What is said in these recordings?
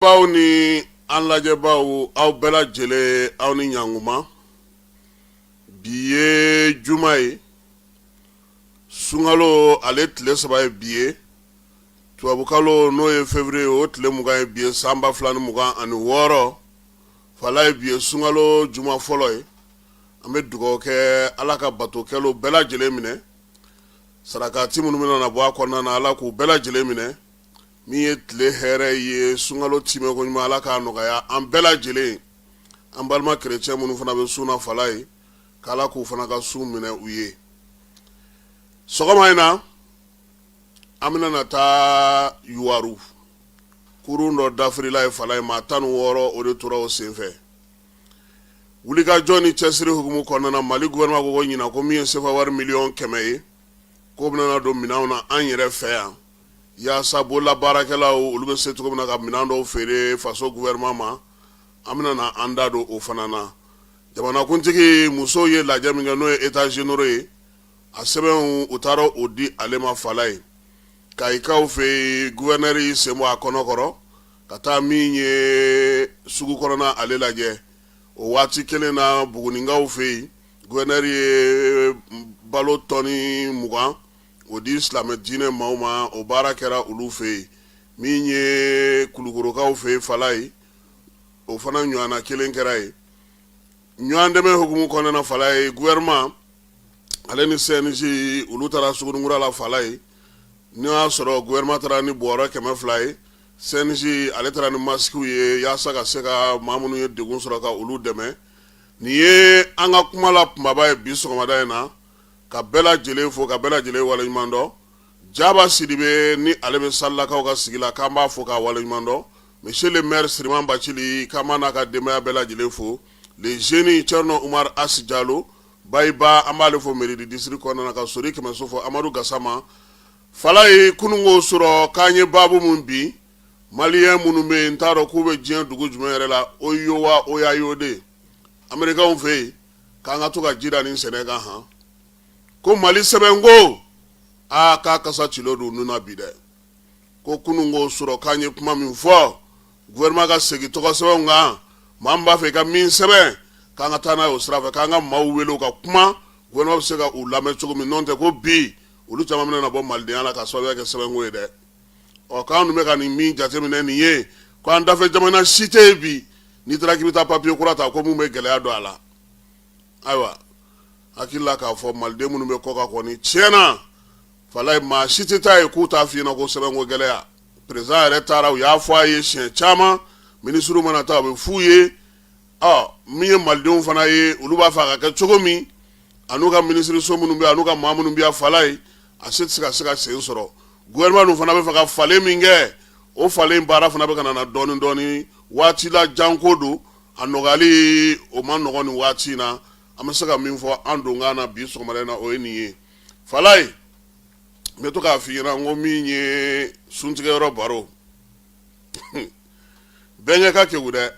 Baw ni an lajɛbaw, aw bɛɛ lajɛlen, aw ni ɲankuma. Bi ye juma ye, sunkalo ale tile 3 ye bi ye, tubabukalo n'o ye février, o tile 20 ye bi ye, san 2026. Falaye, bi ye sunkalo juma fɔlɔ ye. An bɛ dugawu kɛ, Ala ka bato kɛlenw bɛɛ lajɛlen minɛ, sarakati minnu bɛna na bɔ a kɔnɔna na, Ala k'u bɛɛ lajɛlen minɛ. Min ye tile hɛrɛ ye, sunkalo timɛko ɲuman, Ala k'a nɔgɔya an bɛɛ lajɛlen. An balima kerecɛn minnu fana bɛ sun na, Falaye, k'Ala k'u fana ka sun minɛ u ye. Sɔgɔma in na, an bɛna na taa Yuwaru, kurun dɔ dafirila ye, Falaye, maa 16 o de tora o senfɛ. Wulikajɔ ni cɛsiri hukumu kɔnɔna na, Mali gouvernement ko ko ɲinan, ko min ye sefa wari miliyɔn 100 ye, k'o bɛna na don minɛnw na an yɛrɛ fɛ yan, yaasa bololabaarakɛlaw olu bɛ se cogo min na ka minɛn dɔw feere faso gouvernement ma. An bɛna na an da don o fana na. Jamanakuntigi musow ye lajɛ min kɛ, n'o ye états généraux ye, a sɛbɛnw, u taara o di ale ma, Falaye. Kayikaw fɛ yen, gouverneur y'i sen bɔ a kɔnɔ kɔrɔ ka taa min ye sugu kɔnɔna ale lajɛ. O waati kelen na, Buguninkaw fɛ yen, gouverneur ye balo tɔni 20 o di silamɛ diinɛ maaw ma. O baara kɛra olu fɛ yen. Min ye Kulukorokaw fɛ yen, Falaye, o fana ɲɔgɔnna kelen kɛra yen. Ɲɔgɔn dɛmɛ hukumu kɔnɔna, Falaye, gouvernement ale ni CNJ, olu taara Suguninkura la, Falaye. N'o y'a sɔrɔ gouvernement taara ni bɔrɔ 200 ye, CNJ ale taara ni masikiw ye, yaasa ka se ka maa minnu ye degun sɔrɔ, ka olu dɛmɛ. Nin ye an ka kuma la kunbaba ye bi sɔgɔmada in na. Ka bɛɛ lajɛlen fo, ka bɛɛ lajɛlen waleɲuman dɔn. Jaba Sidibe ni ale bɛ Salilakaw ka sigi la, k'an b'a fo k'a waleɲuman dɔn. Monsieur le maire Siriman Bacili, k'an b'a n'a ka denbaya bɛɛ lajɛlen fo. Le jeune Thierno Umar Asi Jalo Bayiba, an b'ale fo mairie du district kɔnɔna na. Ka Sori Kɛmɛso fo, Amadu Gasama, Falaye. Kununko sɔrɔ k'an ye baabu min bi, maliyɛn minnu bɛ yen, n t'a dɔn k'u bɛ diɲɛ dugu jumɛn yɛrɛ la, Oyo wa Oyayo de, Amerikanw fɛ yen, k'an ka to ka ji da nin sɛnɛ kan han, ko Mali sɛbɛnko, aa, k'a kasa cilen don nun na bi dɛ. Ko kununko sɔrɔ k'an ye kuma min fɔ, gouvernement ka segin tɔgɔ sɛbɛnw kan, maa min b'a fɛ i ka min sɛbɛn, k'an ka taa n'a ye o sira fɛ, k'an ka maaw wele u ka kuma, gouvernement bɛ se ka u lamɛn cogo min. N'o tɛ, ko bi olu caman bɛna bɔ malidenya la ka sababuya kɛ sɛbɛnko ye dɛ. Ɔ, k'an dun bɛ ka nin min jateminɛ nin ye, ko an dafɛ jamana si tɛ yen bi, n'i taara k'i bɛ taa papiye kura ta, ko mun bɛ gɛlɛya don a la. Ayiwa, hakili la k'a fɔ maliden minnu bɛ kɔkan kɔni, tiɲɛ na, Falaye, maa si tɛ taa yen k'u t'a f'i ɲɛna ko sɛbɛnko gɛlɛya. Président yɛrɛ taara, u y'a fɔ a ye siɲɛ caman, minisiriw mana taa, u bɛ f'u ye. Ɔ, min ye malidenw fana ye, olu b'a fɛ a ka kɛ cogo min, an'u ka minisiriso minnu bɛ yan, an'u ka maa minnu bɛ yan, Falaye, a se tɛ se ka sen sɔrɔ. Gouvernement dun fana bɛ fɛ ka falen min kɛ, o falen baara fana bɛ ka na dɔɔnin dɔɔnin. Waati la janko don, a nɔgɔyali o ma nɔgɔn nin waati in na. An bɛ se ka min fɔ an donkan na bi sɔgɔmada in na, o ye nin ye, Falaye. N bɛ to k'a f'i ɲɛna n ko min ye suntigɛyɔrɔ baro, bɛnkɛ ka kegu dɛ.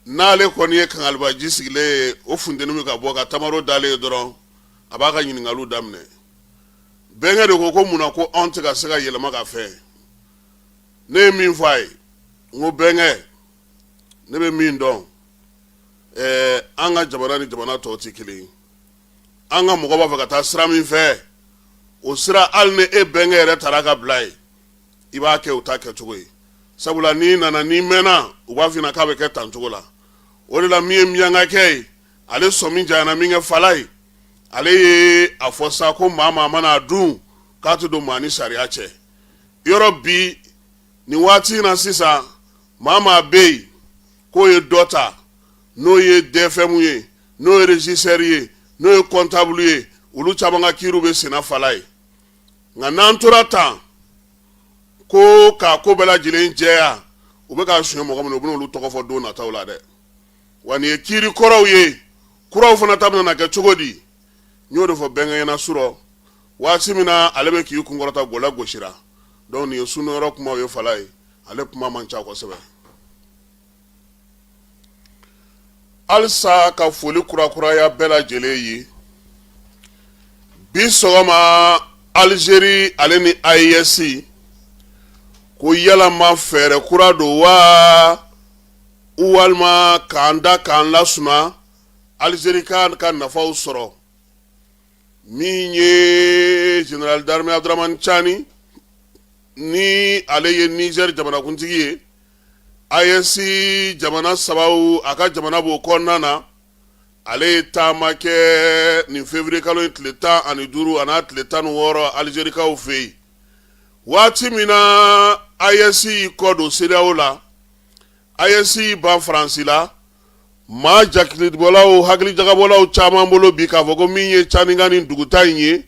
N'ale kɔni ye kangalibaji sigilen ye, o funteni bɛ ka bɔ ka tamaro dalen ye dɔrɔn, a b'a ka ɲininkaliw daminɛ. Bɛnkɛ de ko ko munna ko anw tɛ ka se ka yɛlɛma ka fɛn. Ne ye min fɔ a ye, n ko bɛnkɛ, ne bɛ min dɔn, an ka jamana ni jamana tɔw tɛ kelen ye. An ka mɔgɔ b'a fɛ ka taa sira min fɛ, o sira, hali ni e bɛnkɛ yɛrɛ taara ka bila yen, i b'a kɛ u ta kɛcogo ye. Sabula n'i nana, n'i mɛnna, u b'a f'i ɲɛna k'a bɛ kɛ tan cogo la. O de la, min ye miyankakɛ ye, ale sɔmi janyana min kɛ, Falaye, ale ye a fɔ sa ko maa maa mana a dun, k'a tɛ don maa ni sariya cɛ. Yɔrɔ bi nin waati in na sisan, maa maa bɛ yen k'o ye dɔ ta, n'o ye DFM ye, n'o ye régisseur ye, n'o ye comptable ye, olu caman ka kiiriw bɛ senna, Falaye. Nka n'an tora tan ko k'a ko bɛɛ lajɛlen jɛya, u bɛ k'a suɲɛ mɔgɔ min, u bɛna olu tɔgɔ fɔ don nataw la dɛ. Wa nin ye kiiri kɔrɔw ye, kuraw fana ta bɛna kɛ cogo di? N y'o de fɔ bɛnkɛ ɲɛna surɔ, waati min na ale bɛ k'i kunkɔrɔta, gɔlɛ gosira. Donc nin ye sunyɔrɔ kumaw ye, Falaye. Ale kuma man ca kosɛbɛ. Halisa ka foli kurakuraya bɛɛ lajɛlen ye bi sɔgɔma. Algérie ale ni AES k'u Ko yalama fɛɛrɛ kura don wa, walima k'an da k'an lasuma Alizeri ka ka nafaw sɔrɔ? Min ye général d'armée Abdramani Cani ni ale ye Nizɛri jamanakuntigi ye, AES jamana sabaw a ka jamana b'o kɔnɔna na. Ale ye taama kɛ nin février kalo in tile 15 a n'a tile 16 Alizerikaw fɛ yen. Waati min na AES y'i kɔ don CEDEAO la, AES y'i ban Faransi la, maa jatigibɔlaw hakilijagabɔlaw caman bolo bi k'a fɔ ko min ye Cani ka nin dugutaa in ye,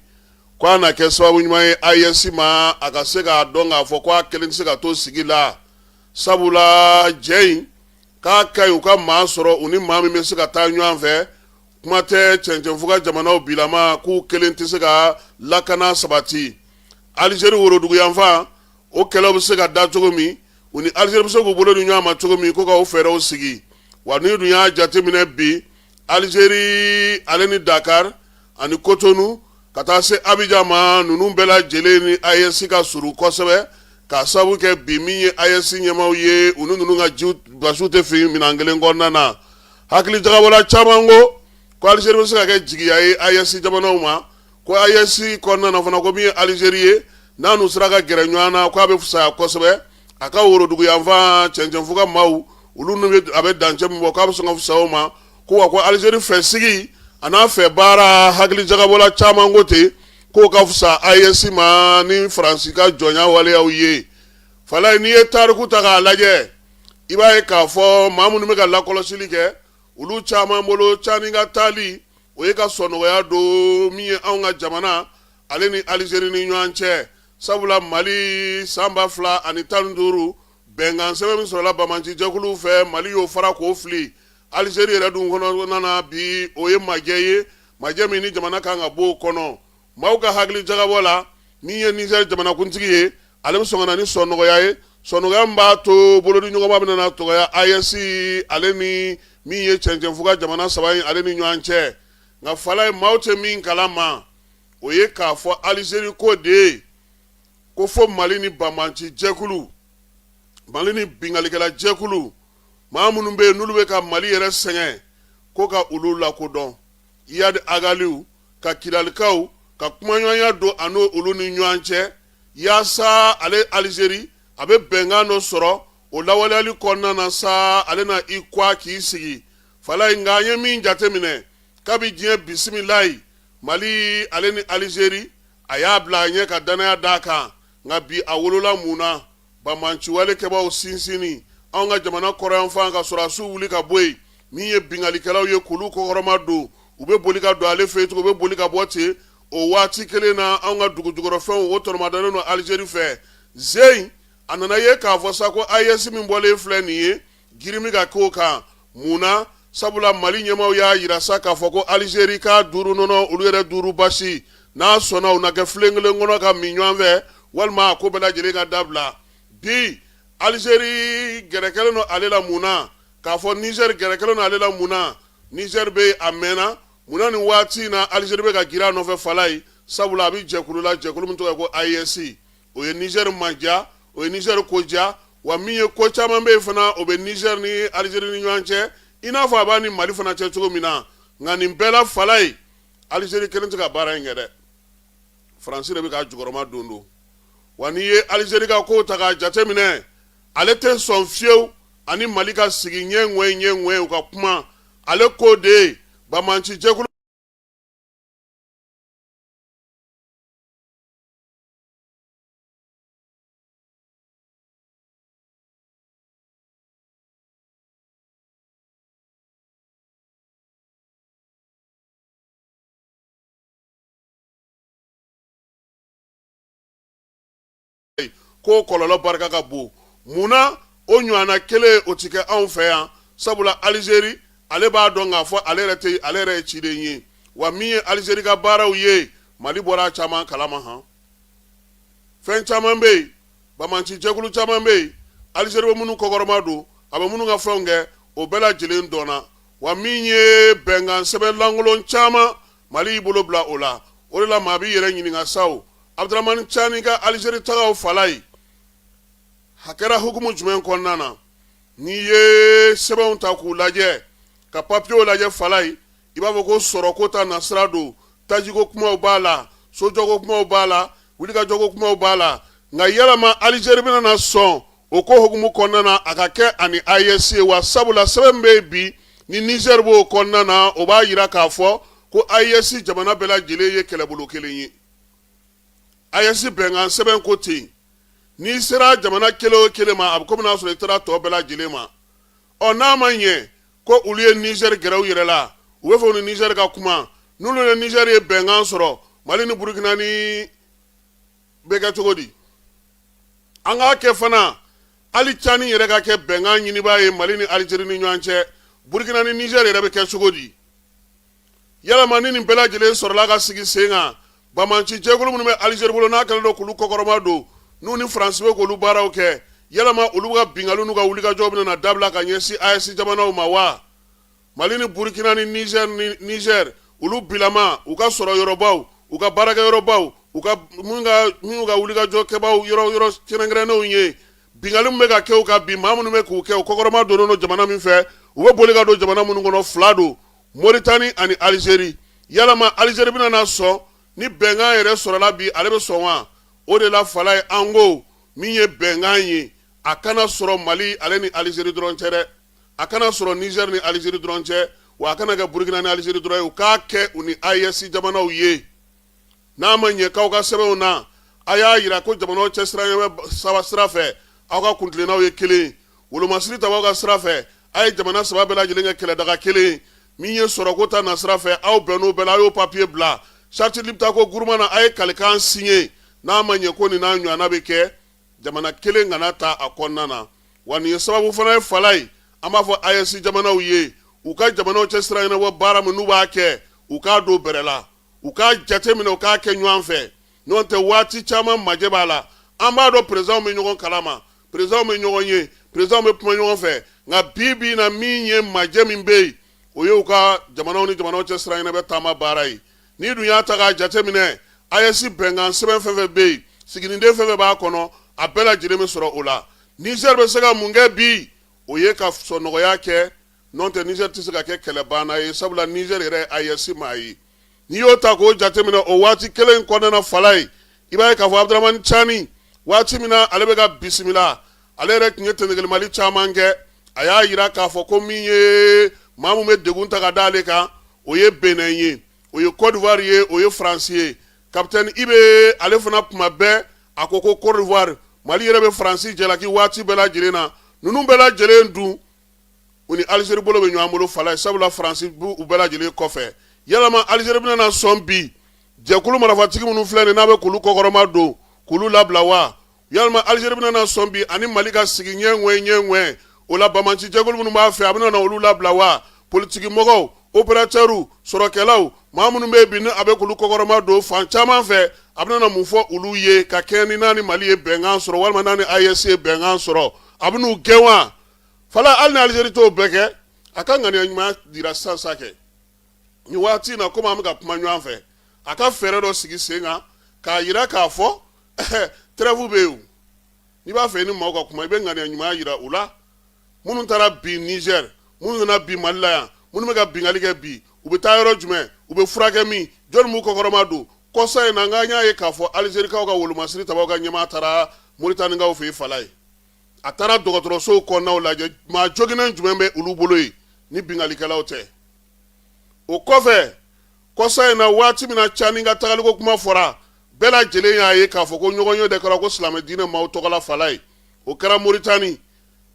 ko a na kɛ sababu ɲuman ye AES ma a ka se k'a dɔn k'a fɔ ko a kelen tɛ se ka to sigi la, sabula jɛ in k'a ka ɲi u ka maa sɔrɔ u ni maa min bɛ se ka taa ɲɔgɔn fɛ. Kuma tɛ cɛncɛnfuga jamanaw bilama k'u kelen tɛ se ka lakana sabati. Alizeri woroduguyanfan o kɛlɛw bɛ se ka da cogo min, u ni Alizeri bɛ se k'u bolo di ɲɔgɔn ma cogo min, ko ka o fɛɛrɛw sigi. Wa n'i dun y'a jateminɛ bi, Alizeri ale ni Dakar ani Kotonu ka taa se Abijan ma, ninnu bɛɛ lajɛlen ni AES ka surun kosɛbɛ, k'a sababu kɛ bi min ye AES ɲɛmaaw ye, u ni ninnu ka jiw basiw tɛ fin minɛn kelen kɔnɔna na. Hakilijagabɔla caman ko ko Alizeri bɛ se ka kɛ jigiya ye AES jamanaw ma, ko AES kɔnɔna na fana, ko min ye Alizeri ye, n'a n'u sera ka gɛrɛ ɲɔgɔn na, k'a bɛ fisaya kosɛbɛ. A ka woroduguyanfan cɛncɛnfuga maaw, olu n'u bɛ a bɛ dancɛ min bɔ, k'a bɛ sɔn ka fisaya o ma. Ko wa ko Alizeri fɛ sigi a n'a fɛ baara, hakilijagabɔla caman ko ten k'o ka fisa AES ma ni Faransi ka jɔnya waleyaw ye. Falayi, n'i ye tariku ta k'a lajɛ, i b'a ye k'a fɔ maa minnu bɛ ka lakɔlɔsili kɛ, olu caman bolo Cani ka taali o ye ka sɔnɔgɔya don min ye anw ka jamana ale ni Alizeri ni ɲɔgɔn cɛ, sabula Mali san 2015 bɛnkan sɛbɛn min sɔrɔla banbaanci jɛkuluw fɛ, Mali y'o fara k'o fili. Alizeri yɛrɛ dun kɔnɔna na bi, o ye majɛ ye, majɛ min ni jamana kan ka bɔ o kɔnɔ. Maaw ka hakili jagabɔ la, min ye Nizɛri jamanakuntigi ye, ale bɛ sɔn ka na ni sɔnɔgɔya ye, sɔnɔgɔya min b'a to bolodiɲɔgɔnma bɛna na tɔgɔya AES ale ni min ye cɛncɛnfuga jamana saba in ale ni ɲɔgɔn cɛ. Nka Falayi, maaw tɛ min kalama, o ye k'a fɔ Alizeri ko de ye ko fo Mali ni banbaanci jɛkulu, Mali ni binkannikɛla jɛkulu, maa minnu bɛ yen n'olu bɛ ka Mali yɛrɛ sɛgɛn, ko ka olu lakodɔn. Iyad Ag Ghaliw ka Kidalikaw ka kumaɲɔgɔnya don a n'o olu ni ɲɔgɔn cɛ, yaasa ale Alizeri a bɛ bɛnkan dɔ sɔrɔ o lawaleyali kɔnɔna na sa, ale na i kwa k'i sigi. Falayi, nka an ye min jateminɛ kabi diɲɛ bisimilayi, Mali ale ni Alizeri a y'a bila a ɲɛ ka dannaya d'a kan, nka bi a wolola mun na? Banbaanciwale kɛbaaw sinsinni anw ka jamana kɔrɔnyanfan ka sɔrɔdasiw wuli ka bɔ yen, min ye binkannikɛlaw ye k'olu kɔkɔrɔma don, u bɛ boli ka don ale fɛ yen tugun, u bɛ boli ka bɔ ten. O waati kelen na, anw ka dugu jukɔrɔfɛnw o tɔnɔmadannen don Alizeri fɛ. Zeyi a nana ye k'a fɔ sa ko AES min bɔlen filɛ nin ye, girin bɛ ka k'o kan. Mun na? Sabula Mali ɲɛmaaw y'a yira sa k'a fɔ ko Alizeri ka duuru nɔnɔ, olu yɛrɛ duuru basi, n'a sɔnna u na kɛ filen kelen kɔnɔ ka min ɲɔgɔn fɛ, walima a ko bɛɛ lajɛlen ka dabila. Bi Alizeri gɛrɛ kɛlen don ale la mun na? K'a fɔ Nizɛri gɛrɛ kɛlen don ale la mun na? Nizɛri bɛ a mɛnna mun na nin waati in na Alizeri bɛ ka girin a nɔfɛ? Falayi, sabula a bɛ jɛkulu la, jɛkulu min tɔgɔ ye ko AES, o ye Nizɛri mandiya, o ye Nizɛri ko diya. Wa min ye ko caman bɛ yen fana, o bɛ Nizɛri ni Alizeri ni ɲɔgɔn cɛ, i n'a fɔ a b'a ni Mali fana cɛ cogo min na. Nka nin bɛɛ la, Falayi, Alizeri kelen tɛ ka baara in kɛ dɛ, Faransi de bɛ k'a jukɔrɔma don don. Wa n'i ye Alizeri ka kow ta k'a jateminɛ, ale tɛ sɔn fiyewu ani Mali ka sigi ɲɛ ŋɔye ɲɛ ŋɔye u ka kuma. Ale ko de ye banbaanci jɛkulu ko kɔlɔlɔ barika ka bon. Mun na o ɲɔgɔnna kelen o ti kɛ anw fɛ yan? Sabula Alizeri ale b'a dɔn k'a fɔ ale yɛrɛ tɛ, ale yɛrɛ ye ciden ye. Wa min ye Alizeri ka baaraw ye, Mali bɔra a caman kalama. Han, fɛn caman bɛ yen, banbaanci jɛkulu caman bɛ yen, Alizeri bɛ minnu kɔkɔrɔma don, a bɛ minnu ka fɛnw kɛ, o bɛɛ lajɛlen dɔnna. Wa min ye bɛnkan sɛbɛn lankolon caman, Mali y'i bolo bila o la. O de la maa b'i yɛrɛ ɲininka sa, o Abudramani Cani ka Alizeri tagaw, Falayi, A kɛra hukumu jumɛn kɔnɔna na? N'i ye sɛbɛnw ta k'u lajɛ, ka papiyew lajɛ Falayi, i b'a fɔ ko sɔrɔko ta nasira don, tajiko kumaw b'a la, sojɔko kumaw b'a la, wulikajɔko kumaw b'a la. Nka yalama Alizeri bɛna na sɔn o ko hukumu kɔnɔna na a ka kɛ ani AES ye wa? Sabula sɛbɛn bɛ yen bi ni Nizɛri b'o kɔnɔna na, o b'a jira k'a fɔ ko AES jamana bɛɛ lajɛlen ye kɛlɛbolo kelen ye. AES bɛnkan sɛbɛn ko ten, n'i sera jamana kelen o kelen ma, a bɛ komi n'a sɔrɔ i taara tɔ bɛɛ lajɛlen ma. Ɔ, n'a ma ɲɛ ko olu ye Nizɛri gɛrɛ u yɛrɛ la, u bɛ fɛ u ni Nizɛri ka kuma, n'olu ni Nizɛri ye bɛnkan sɔrɔ, Mali ni Burukina ni bɛ kɛ cogo di? An k'a kɛ fana, hali Cani yɛrɛ ka kɛ bɛnkan ɲinibaa ye Mali ni Alizeri ni ɲɔgɔn cɛ, Burukina ni Nizɛri yɛrɛ bɛ kɛ cogo di? Yalama ni nin bɛɛ lajɛlen sɔrɔla ka sigi sen kan, banbaanci jɛkulu minnu bɛ Alizeri bolo, n'a kɛlen don k'olu kɔkɔrɔma don, n'u ni Faransi bɛ k'olu baaraw kɛ, yalama olu ka binkanni n'u ka wulikajɔ bɛna na dabila ka ɲɛsin AES jamanaw ma wa? Mali ni Burukina ni Nizɛri, olu bilama, u ka sɔrɔ yɔrɔbaw, u ka baarakɛyɔrɔbaw, u ka minnu ka wulikajɔ kɛbaaw yɔrɔ yɔrɔ kɛrɛnkɛrɛnnenw ye, binkanni min bɛ ka kɛ u kan bi, maa minnu bɛ k'u kɛ, u kɔkɔrɔma donnen don jamana min fɛ, u bɛ boli ka don jamana minnu kɔnɔ, fila don, Moritani ani Alizeri. Yalama Alizeri bɛna na sɔn ni bɛnkan yɛrɛ sɔrɔla bi, ale bɛ sɔn wa? O de la Falaye, an ko min ye bɛnkan ye, a kana sɔrɔ Mali ale ni Alizeri dɔrɔn cɛ dɛ, a kana sɔrɔ Nizɛri ni Alizeri dɔrɔn cɛ, wa a kana kɛ Burukina ni Alizeri dɔrɔn ye, u k'a kɛ u ni AES jamanaw ye. N'a ma ɲɛ k'aw ka sɛbɛnw na, a y'a jira ko jamanaw cɛ sira saba sira fɛ, aw ka kuntilennaw ye kelen, wolomasiri tabaw ka sira fɛ, a ye jamana saba bɛɛ lajɛlen kɛ kɛlɛdaga kelen. Min ye sɔrɔko ta nasira fɛ, aw bɛnn'o bɛɛ la, a y'o papiye bila charte Liptako Gourma na, a ye kalikan signé. N'a ma ɲɛ ko nin n'a ɲɔgɔnna bɛ kɛ, jamana kelen kana ta a kɔnɔna na. Wa nin ye sababu fana ye Falaye, an b'a fɔ AES jamanaw ye, u ka jamanaw cɛ sira ɲɛnabɔ baara min n'u b'a kɛ, u k'a don bɛrɛ la, u k'a jate minɛ, u k'a kɛ ɲɔgɔn fɛ. N'o tɛ, waati caman majɛ b'a la. An b'a dɔn présidentw bɛ ɲɔgɔn kalama, présidentw bɛ ɲɔgɔn ye, présidentw bɛ kuma ɲɔgɔn fɛ. Nka bi bi in na, min ye majɛ min bɛ yen, o ye u ka jamanaw ni jamanaw cɛ sira ɲɛnabɔ taama baara ye. N'i dun y'a ta k'a jate minɛ, AES bɛnkan sɛbɛn fɛn fɛn bɛ yen, siginiden fɛn fɛn b'a kɔnɔ, a bɛɛ lajɛlen bɛ sɔrɔ o la. Niger bɛ se ka mun kɛ bi? O ye ka sɔnɔgɔya kɛ. N'o tɛ, Niger tɛ se ka kɛ kɛlɛbanna ye, sabula Niger yɛrɛ ye AES maa ye. N'i y'o ta k'o jateminɛ, o waati kelen in kɔnɔna na Falaye, i b'a ye k'a fɔ Abdramani Cani, waati min na ale bɛ ka bisimila, ale yɛrɛ tun ye tɛnɛgɛlɛmali caman kɛ. A y'a jira k'a fɔ ko min ye maa min bɛ degun ta ka da ale kan, o ye Benin ye, o ye Côte d'Ivoire ye, o ye Faransi ye. Capitaine IB, ale fana kuma bɛɛ a ko ko Côte d'Ivoire, Mali yɛrɛ bɛ Faransi jalaki waati bɛɛ lajɛlen na. Ninnu bɛɛ lajɛlen dun, u ni Alizeri bolo bɛ ɲɔgɔn bolo Falaye, sabula Faransi b'u bɛɛ lajɛlen kɔfɛ. Yalama Alizeri bɛna na sɔn bi jɛkulu marifatigi minnu filɛ nin n'a bɛ k'olu kɔkɔrɔma don, k'olu labila wa? Yalama Alizeri bɛna na sɔn bi ani Mali ka sigi ɲɛ ŋwɛ ɲɛ ŋwɛ o la, banbaanci jɛkulu minnu b'a fɛ, a bɛna na olu labila wa? Politiki mɔgɔw, opérateurs, sɔrɔkɛlaw, maa minnu bɛ bi ni a bɛ k'olu kɔkɔrɔma don fan caman fɛ, a bɛna na mun fɔ olu ye ka kɛɲɛ ni n'a ni Mali ye bɛnkan sɔrɔ, walima n'a ni AES ye bɛnkan sɔrɔ, a bɛn'u gɛn wa? Fala, hali ni Alizeri t'o bɛɛ kɛ, a ka ŋaniya ɲuman jira sisan sa kɛ nin waati in na, komi an bɛ ka kuma ɲɔgɔn fɛ, a ka fɛɛrɛ dɔ sigi sen kan k'a jira k'a fɔ trêve bɛ yen. N'i b'a fɛ i ni maaw ka kuma, i bɛ ŋaniya ɲuman jira u la. Minnu taara bi Niger, minnu nana bi Mali la yan, minnu bɛ ka binkanni kɛ bi, u bɛ taa yɔrɔ jumɛn? U bɛ furakɛ min? Jɔnni b'u kɔkɔrɔma don? Kɔsa in na, an y'a ye k'a fɔ Alizerikaw ka wolomasiri tabaw ka ɲɛmaa taara Moritanikaw fɛ yen Falaye. A taara dɔgɔtɔrɔsow kɔnɔnaw lajɛ, maa joginnen jumɛn bɛ olu bolo yen ni binkannikɛlaw tɛ? O kɔfɛ, kɔsa in na, waati min na Cani ka tagaliko kuma fɔra, bɛɛ lajɛlen y'a ye k'a fɔ ko ɲɔgɔnye de kɛra ko silamɛ diinɛ maaw tɔgɔla Falaye, o kɛra Moritani.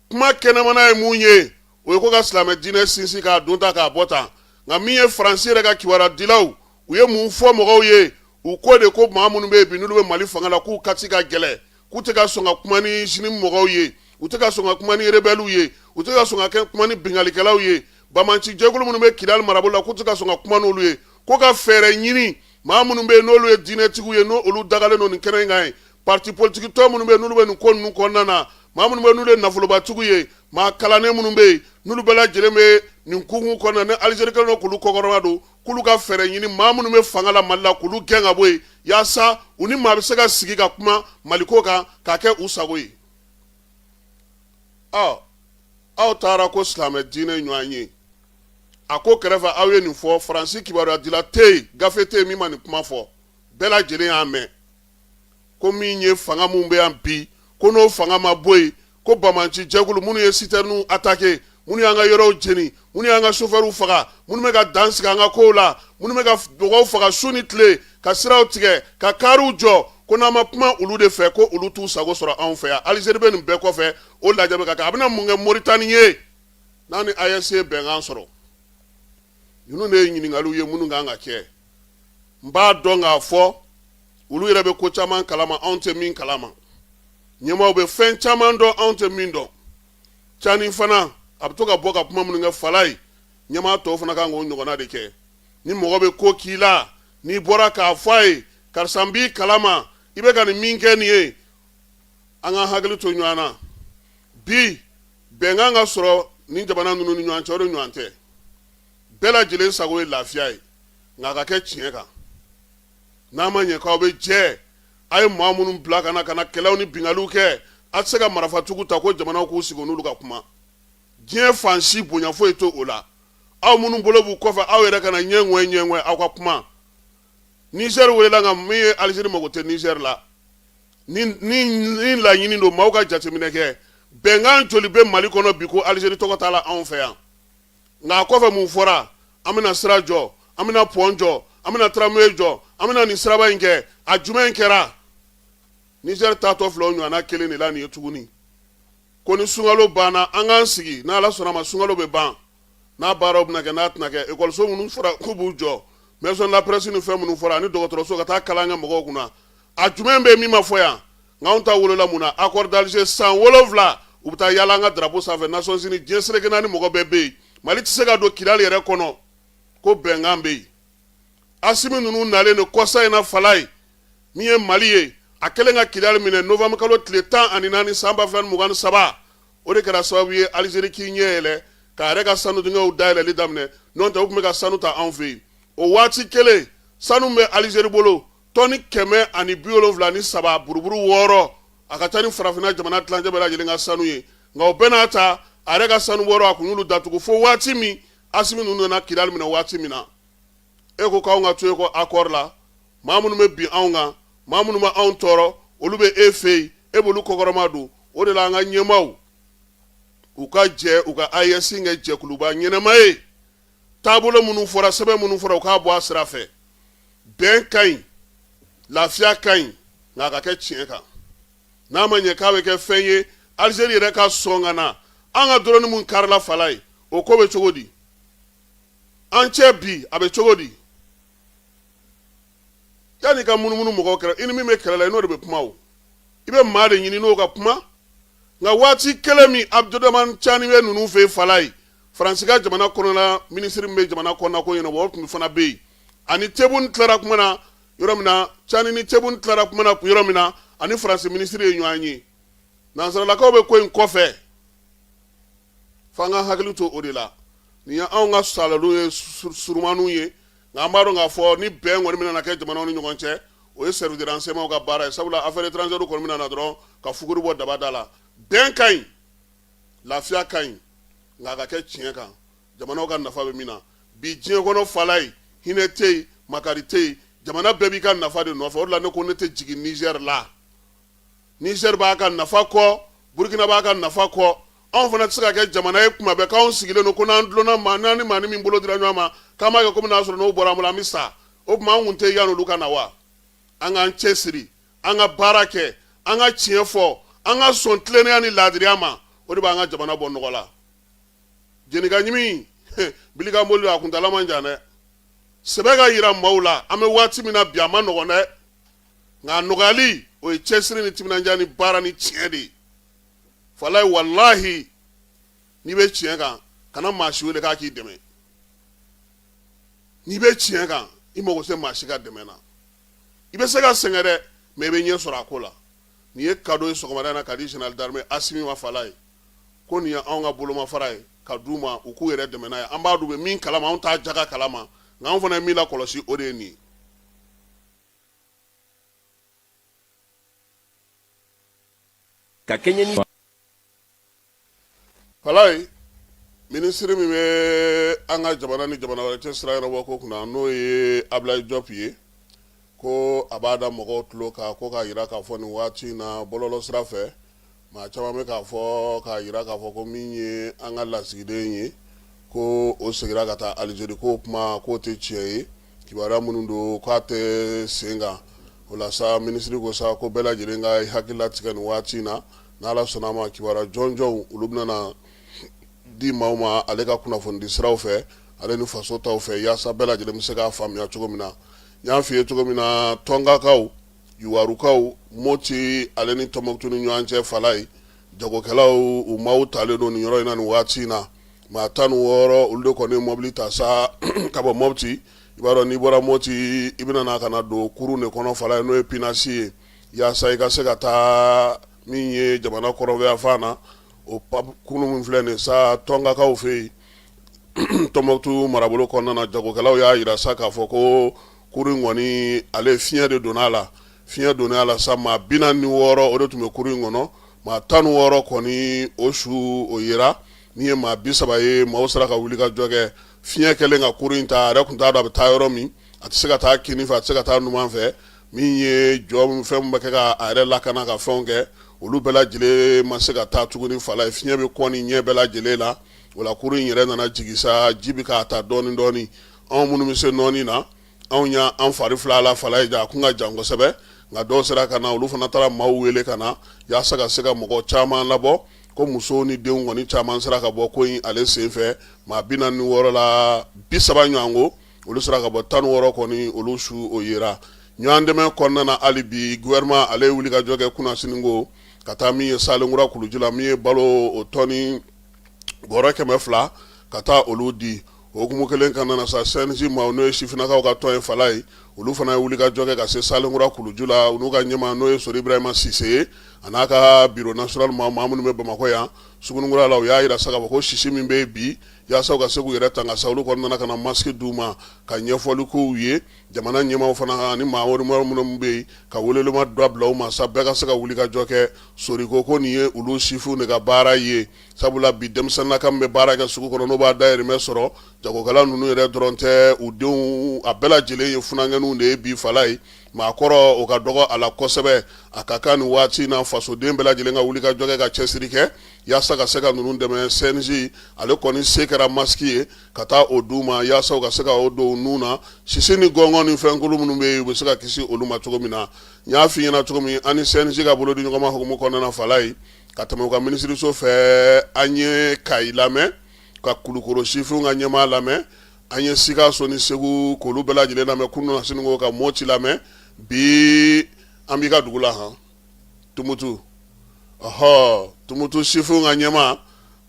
Kuma kɛnɛmana ye mun ye? O ye ko ka silamɛ diinɛ sinsin, k'a don ta k'a bɔ tan. Nka min ye Faransi yɛrɛ ka kibaruya u ye mun fɔ mɔgɔw ye? U ko de ko maa minnu bɛ yen bi, n'olu bɛ Mali fanga la, k'u kati ka gɛlɛn, k'u tɛ ka sɔn ka kuma ni JNIM mɔgɔw ye, u tɛ ka sɔn ka kuma ni rebelles ye, u tɛ ka sɔn ka kuma ni binkannikɛlaw ye, banbaanci jɛkulu minnu bɛ Kidali marabolo la, k'u tɛ ka sɔn ka kuma n'olu ye, ko ka fɛɛrɛ ɲini maa minnu bɛ yen n'olu ye diinɛtigiw ye, n'olu dagalen don nin kɛnɛ in kan ye, parti politique tɔn minnu bɛ yen n'olu bɛ nin ko ninnu kɔnɔna na, maa minnu bɛ yen n'olu ye nafolobatigiw ye, maa kalannen minnu bɛ yen, n'olu bɛɛ lajɛlen bɛ nin kunkun kɔnɔna ni Alizeri kɛlen don k'olu kɔkɔrɔma don, k'olu ka fɛɛrɛ ɲini maa minnu bɛ fanga la Mali la, k'olu gɛn ka bɔ yen, yaasa u ni maa bɛ se ka sigi ka kuma Maliko kan k'a kɛ u sago ye. Ɔ, aw taara ko silamɛ diinɛ ɲɔgɔn ye, a ko kɛrɛfɛ aw ye nin fɔ. Faransi kibaruyadila tɛ yen, gafe tɛ yen min ma nin kuma fɔ. Bɛɛ lajɛlen y'a mɛn ko min ye fanga min bɛ yan bi, ko n'o fanga ma bɔ yen, ko banbaanci jɛkulu minnu ye sitɛrininw atake, minnu y'an ka yɔrɔw jeni, minnu y'an ka sofɛriw faga, minnu bɛ ka dan sigi an ka kow la, minnu bɛ ka mɔgɔw faga su ni tile, ka siraw tigɛ, ka kariw jɔ, ko n'an ma kuma olu de fɛ, ko olu t'u sago sɔrɔ anw fɛ yan. Alizeri bɛ nin bɛɛ kɔfɛ, o lajɛ bɛ ka kɛ. A bɛna mun kɛ Moritani ye n'a ni AES ye bɛnkan sɔrɔ? Ninnu de ye ɲininkaliw ye minnu kan ka kɛ. N b'a dɔn k'a fɔ olu yɛrɛ bɛ ko caman kalama anw tɛ min kalama. Ɲɛmaaw bɛ fɛn caman dɔn anw tɛ min dɔn. Cani fana a bɛ to ka bɔ ka kuma minnu kɛ Falaye, ɲɛmaa tɔw fana kan k'o ɲɔgɔnna de kɛ. Ni mɔgɔ bɛ ko k'i la, n'i bɔra k'a fɔ a ye karisa, n b'i kalama, i bɛ ka nin min kɛ nin ye. An ka hakili to ɲɔgɔn na bi, bɛnkan ka sɔrɔ nin jamana ninnu ni ɲɔgɔn cɛ, o de ɲɔgɔn tɛ. Bɛɛ lajɛlen sago ye lafiya ye, nka a ka kɛ tiɲɛ kan. N'a ma ɲɛ k'aw bɛ jɛ, a ye maa minnu bila ka na ka na kɛlɛw ni binkaliw kɛ, a tɛ se ka marafatigiw ta ko jamanaw k'u sigi n'olu ka kuma. Diɲɛ fan si bonya foyi t'o o la. Aw minnu bolo b'u kɔfɛ, aw yɛrɛ ka na ɲɛ ŋɔɛ ɲɛ ŋɔɛ aw ka kuma. Nizɛri welela, nka min ye Alizeri mago tɛ Nizɛri la. Ni ni laɲini don, maaw ka jateminɛ kɛ. Bɛnkan joli bɛ Mali kɔnɔ bi ko Alizeri tɔgɔ t'a la anw fɛ yan? Nka a kɔfɛ mun fɔra? An bɛna sira jɔ, an bɛna pɔn jɔ, an bɛna tramway jɔ, an bɛna nin siraba in kɛ. A jumɛn kɛra? Nizɛri taatɔ filɛ o ɲɔgɔnna kelen de la nin ye tuguni, ko ni sunkalo banna, an k'an sigi. N'Ala sɔnna ma, sunkalo bɛ ban, n'a baaraw bɛna kɛ, n'a tɛna kɛ. Ekɔliso minnu fɔra k'u b'u jɔ, maison de la presse ni fɛn minnu fɔra, ani dɔgɔtɔrɔso ka taa kalan kɛ mɔgɔw kunna, a jumɛn bɛ min ma fɔ yan? Nka anw ta wolola mun na? Accord d'Alger, san 7 u bɛ taa yaala an ka drapeau sanfɛ Nations Unies, diɲɛ seleke naani mɔgɔ bɛɛ bɛ yen. Mali tɛ se ka don Kidali yɛrɛ kɔnɔ ko bɛnkan bɛ yen. Asimi ninnu nalen de kɔsa in na Falaye, min ye Mali ye, a kɛlen ka Kidali minɛ novembre kalo tile 14 san 2023, o de kɛra sababu ye Alizeri k'i ɲɛ yɛlɛ k'a yɛrɛ ka sanudingɛw dayɛlɛli daminɛ. N'o tɛ, u tun bɛ ka sanu ta anw fɛ yen. O waati kelen, sanu bɛ Alizeri bolo tɔni 173 buruburu 6, a ka ca ni farafinna jamana tilancɛ bɛɛ lajɛlen ka sanu ye. Nka o bɛɛ n'a ta, a yɛrɛ ka sanu bɔyɔrɔ, a kun y'olu datugu fo waati min Asimi ninnu nana Kidali minɛ. Waati min na e ko k'anw ka to e kɔ accord la, maa minnu bɛ bin anw kan, maa minnu bɛ anw tɔɔrɔ, olu bɛ e fɛ yen, e b'olu kɔkɔrɔma don. O de la, an ka ɲɛmaaw, u ka jɛ u ka AES kɛ jɛkuluba ɲɛnama ye. Taabolo minnu fɔra, sɛbɛn minnu fɔra, u k'a bɔ a sira fɛ. Bɛn ka ɲi, lafiya ka ɲi, nka a ka kɛ tiɲɛ kan. N'a ma ɲɛ k'a bɛ kɛ fɛn ye, Alizeri yɛrɛ ka sɔn ka na an ka drone min karila Falaye, o ko bɛ cogo di an cɛ bi? A bɛ cogo di? Yanni ka munumunu mɔgɔw kɛrɛ, i ni min bɛ kɛlɛ la, i n'o de bɛ kuma. O i bɛ maa de ɲini n'o ka kuma. Nka waati kelen min Abdramane Tiani bɛ ninnu fɛ Falaye, Faransi ka jamana kɔnɔna minisiri min bɛ jamana kɔnɔna ko ɲɛnabɔ, o tun fana bɛ yen. Ani Tebboune tilara kuma na yɔrɔ min na, Tiani ni Tebboune tilara kuma na yɔrɔ min na, ani Faransi minisiri ye ɲɔgɔn ye. Nansaralakaw bɛ ko in kɔfɛ, f'an ka hakili to o de la. Nin ye anw ka salaliw ye, surumaniw ye. Nka an b'a dɔn k'a fɔ ni bɛn kɔni bɛna kɛ jamanaw ni ɲɔgɔn cɛ, o ye service de renseignement ka baara ye, sabula affaires étrangères kɔni bɛna na dɔrɔn ka fuguri bɔ daba da la. Bɛn ka ɲi, lafiya ka ɲi, nka a ka kɛ tiɲɛ kan, jamanaw ka nafa bɛ min na bi diɲɛ kɔnɔ. Falaye, hinɛ tɛ yen, makari tɛ yen, jamana bɛɛ b'i ka nafa de nɔfɛ. O de la ne ko ne tɛ jigin Niger la. Niger b'a ka nafa kɔ, Burkina b'a ka nafa kɔ. Anw fana tɛ se ka kɛ jamana ye kuma bɛɛ k'anw sigilen don ko n'an dulonna maa, n'an ni maa ni min bolo dira ɲɔgɔn ma, k'an b'a kɛ komi n'a sɔrɔ n'o bɔra an bolo, an bɛ sa. O tuma an kun tɛ yan olu ka na wa? An k'an cɛsiri, an ka baara kɛ, an ka tiɲɛ fɔ, an ka sɔn tilennenya ni laadiriya ma. O de b'an ka jamana bɔ nɔgɔ la. Jenika ɲimi bilikan boli, a kuntaala man jan dɛ. Sɛbɛ ka yira maaw la, an bɛ waati min na bi, a ma nɔgɔn dɛ, nka a nɔgɔyali, o ye cɛsiri ni timinandiya ni baara ni tiɲɛ de ye. Falaye, walahi, n'i bɛ tiɲɛ kan, kana maa si wele k'a k'i dɛmɛ. N'i bɛ tiɲɛ kan, i mago tɛ maa si ka dɛmɛ na. I bɛ se ka sɛgɛn dɛ, mais i bɛ ɲɛ sɔrɔ a ko la. Nin ye cadeau ye sɔgɔmada in na ka di général d'armée Asimi ma. Falaye, ko nin ye anw ka bolomafara ye ka d'u ma, u k'u yɛrɛ dɛmɛ n'a ye. An b'a dɔn u bɛ min kalama, anw t'a jaga kalama, nka anw fana ye min lakɔlɔsi, o de ye nin ye. Ka kɛɲɛ ni Falaye, minisiri min bɛ an ka jamana ni jamana wɛrɛ cɛ sira ɲɛnabɔ ko kunna, n'o ye Ablaye Diop ye, ko a b'a da mɔgɔw tulo kan ko k'a jira k'a fɔ nin waati in na, bɔlɔlɔ sira fɛ, maa caman bɛ k'a fɔ k'a jira k'a fɔ ko min ye an ka lasigiden ye, ko o seginna ka taa Alizeri, k'o kuma k'o tɛ tiɲɛ ye. Kibaruya minnu don, k'a tɛ sen kan. O la sa, minisiri ko sa ko bɛɛ lajɛlen ka hakili latigɛ nin waati in na. N'Ala sɔnna a ma, kibaruya jɔnjɔnw, olu bɛna na di maaw ma ale ka kunnafonidi siraw fɛ, ale ni faso taw fɛ, yaasa bɛɛ lajɛlen bɛ se k'a faamuya cogo min na. N y'a f'i ye cogo min na, Tɔnkakaw, Yuwarukaw, Moti ale ni Tɔnbɔkutu ni ɲɔgɔn cɛ, Falaye, jagokɛlaw, u maaw talen don nin yɔrɔ in na nin waati in na. Maa 16, olu de kɔni ye mɔbili ta sa ka bɔ Mɔpti. I b'a dɔn, n'i bɔra Mɔti, i bɛna na ka na don kurun de kɔnɔ, Falaye, n'o ye pinasi ye, yaasa i ka se ka taa min ye jamana kɔrɔnfɛ fan na. O kurun min filɛ nin sa, Tɔnkakaw fɛ yen, Tɔnbɔkutu marabolo kɔnɔna na, jagokɛlaw y'a jira sa k'a fɔ ko kurun in kɔni, ale fiɲɛ de donna a la. Fiɲɛ donna a la sa, maa 46, o de tun bɛ kurun in kɔnɔ. Maa 16 kɔni, o su o yera. Min ye maa 30 ye, maaw sera ka wuli ka jɔ kɛ. Fiɲɛ kɛlen ka kurun in ta, a yɛrɛ tun t'a dɔn a bɛ taa yɔrɔ min. A tɛ se ka taa kinin fɛ, a tɛ se ka taa numan fɛ. Min ye jɔ fɛn min bɛ kɛ ka a yɛrɛ lakana ka fɛnw kɛ, olu bɛɛ lajɛlen ma se ka taa tuguni. Falaye, fiɲɛ bɛ kɔ ni ɲɛ bɛɛ lajɛlen la. O la, kurun in yɛrɛ nana jigin sa, ji bɛ k'a ta dɔɔnin dɔɔnin. Anw minnu bɛ se nɔɔni na, anw y'an fari fila la. Falaye, a kun ka jan kosɛbɛ, nka dɔw sera ka na, olu fana taara maaw wele ka na yaasa ka se ka mɔgɔ caman labɔ, ko musow ni denw kɔni caman sera ka bɔ ko in ale senfɛ. Maa 46 la, 30 ɲɔgɔn ko olu sera ka bɔ, 16 kɔni, olu su o yera. Ɲɔgɔn dɛmɛ kɔnɔna na hali bi, gouvernement ale ye wuli ka jɔ kɛ kunasini ko ka taa min ye Salenkura kuluji la, min ye balo o tɔni bɔrɔ 200, ka taa olu di. O hukumu kelen kɔnɔna na sa, CNJ maaw, n'o ye sifinnakaw ka tɔn ye, Falaye, olu fana ye wuli ka jɔ kɛ ka se Salenkura kuluju la, u n'u ka ɲɛmaa, n'o ye Sori Ibrahima Sise ye, a n'a ka bureau national maa minnu bɛ Bamakɔ yan Suguninkura la. U y'a jira sa k'a fɔ ko sisi min bɛ yen bi, yaasa u ka se k'u yɛrɛ tanga sa, olu kɔni nana ka na masque d'u ma ka ɲɛfɔli k'u ye. Jamana ɲɛmaaw fana ani maa wɛrɛ minnu bɛ yen, ka welelema dɔ bila u ma sa, bɛɛ ka se ka wuli ka jɔ kɛ. Sori ko nin ye olu sifinw de ka baara ye, sabula bi denmisɛnninlaka min bɛ baara kɛ sugu kɔnɔ, n'o b'a dayirimɛ sɔrɔ, jagokɛla ninnu yɛrɛ dɔrɔn tɛ, u denw, a bɛɛ lajɛlen ye funankɛninw de ye bi. Falaye, maakɔrɔ o ka dɔgɔ a la kosɛbɛ. A ka kan nin waati in na, fasoden bɛɛ lajɛlen ka wuli ka jɔ kɛ ka cɛsiri kɛ yaasa ka se ka ninnu dɛmɛ. CNJ ale kɔni se kɛra masque ye ka taa o d'u ma, yaasa u ka se ka o don nun na, sisi ni gɔngɔn ni fɛnkolo minnu bɛ yen, u bɛ se ka kisi olu ma cogo min na. N y'a f'i ɲɛna cogo min, an ni CNJ ka bolo di ɲɔgɔn ma hukumu kɔnɔna na, Falaye, ka tɛmɛ u ka minisiriso fɛ, an ye Kayi lamɛn, ka Kulukoro sifinw ka ɲɛmaa lamɛn, an ye Sikaso ni Segu k'olu bɛɛ lajɛlen lamɛn kunun sini ko ka Moti lamɛn. Bi an b'i ka dugu la han, Tumutu. Ɔhɔ, Tumutu sifinw ka ɲɛmaa,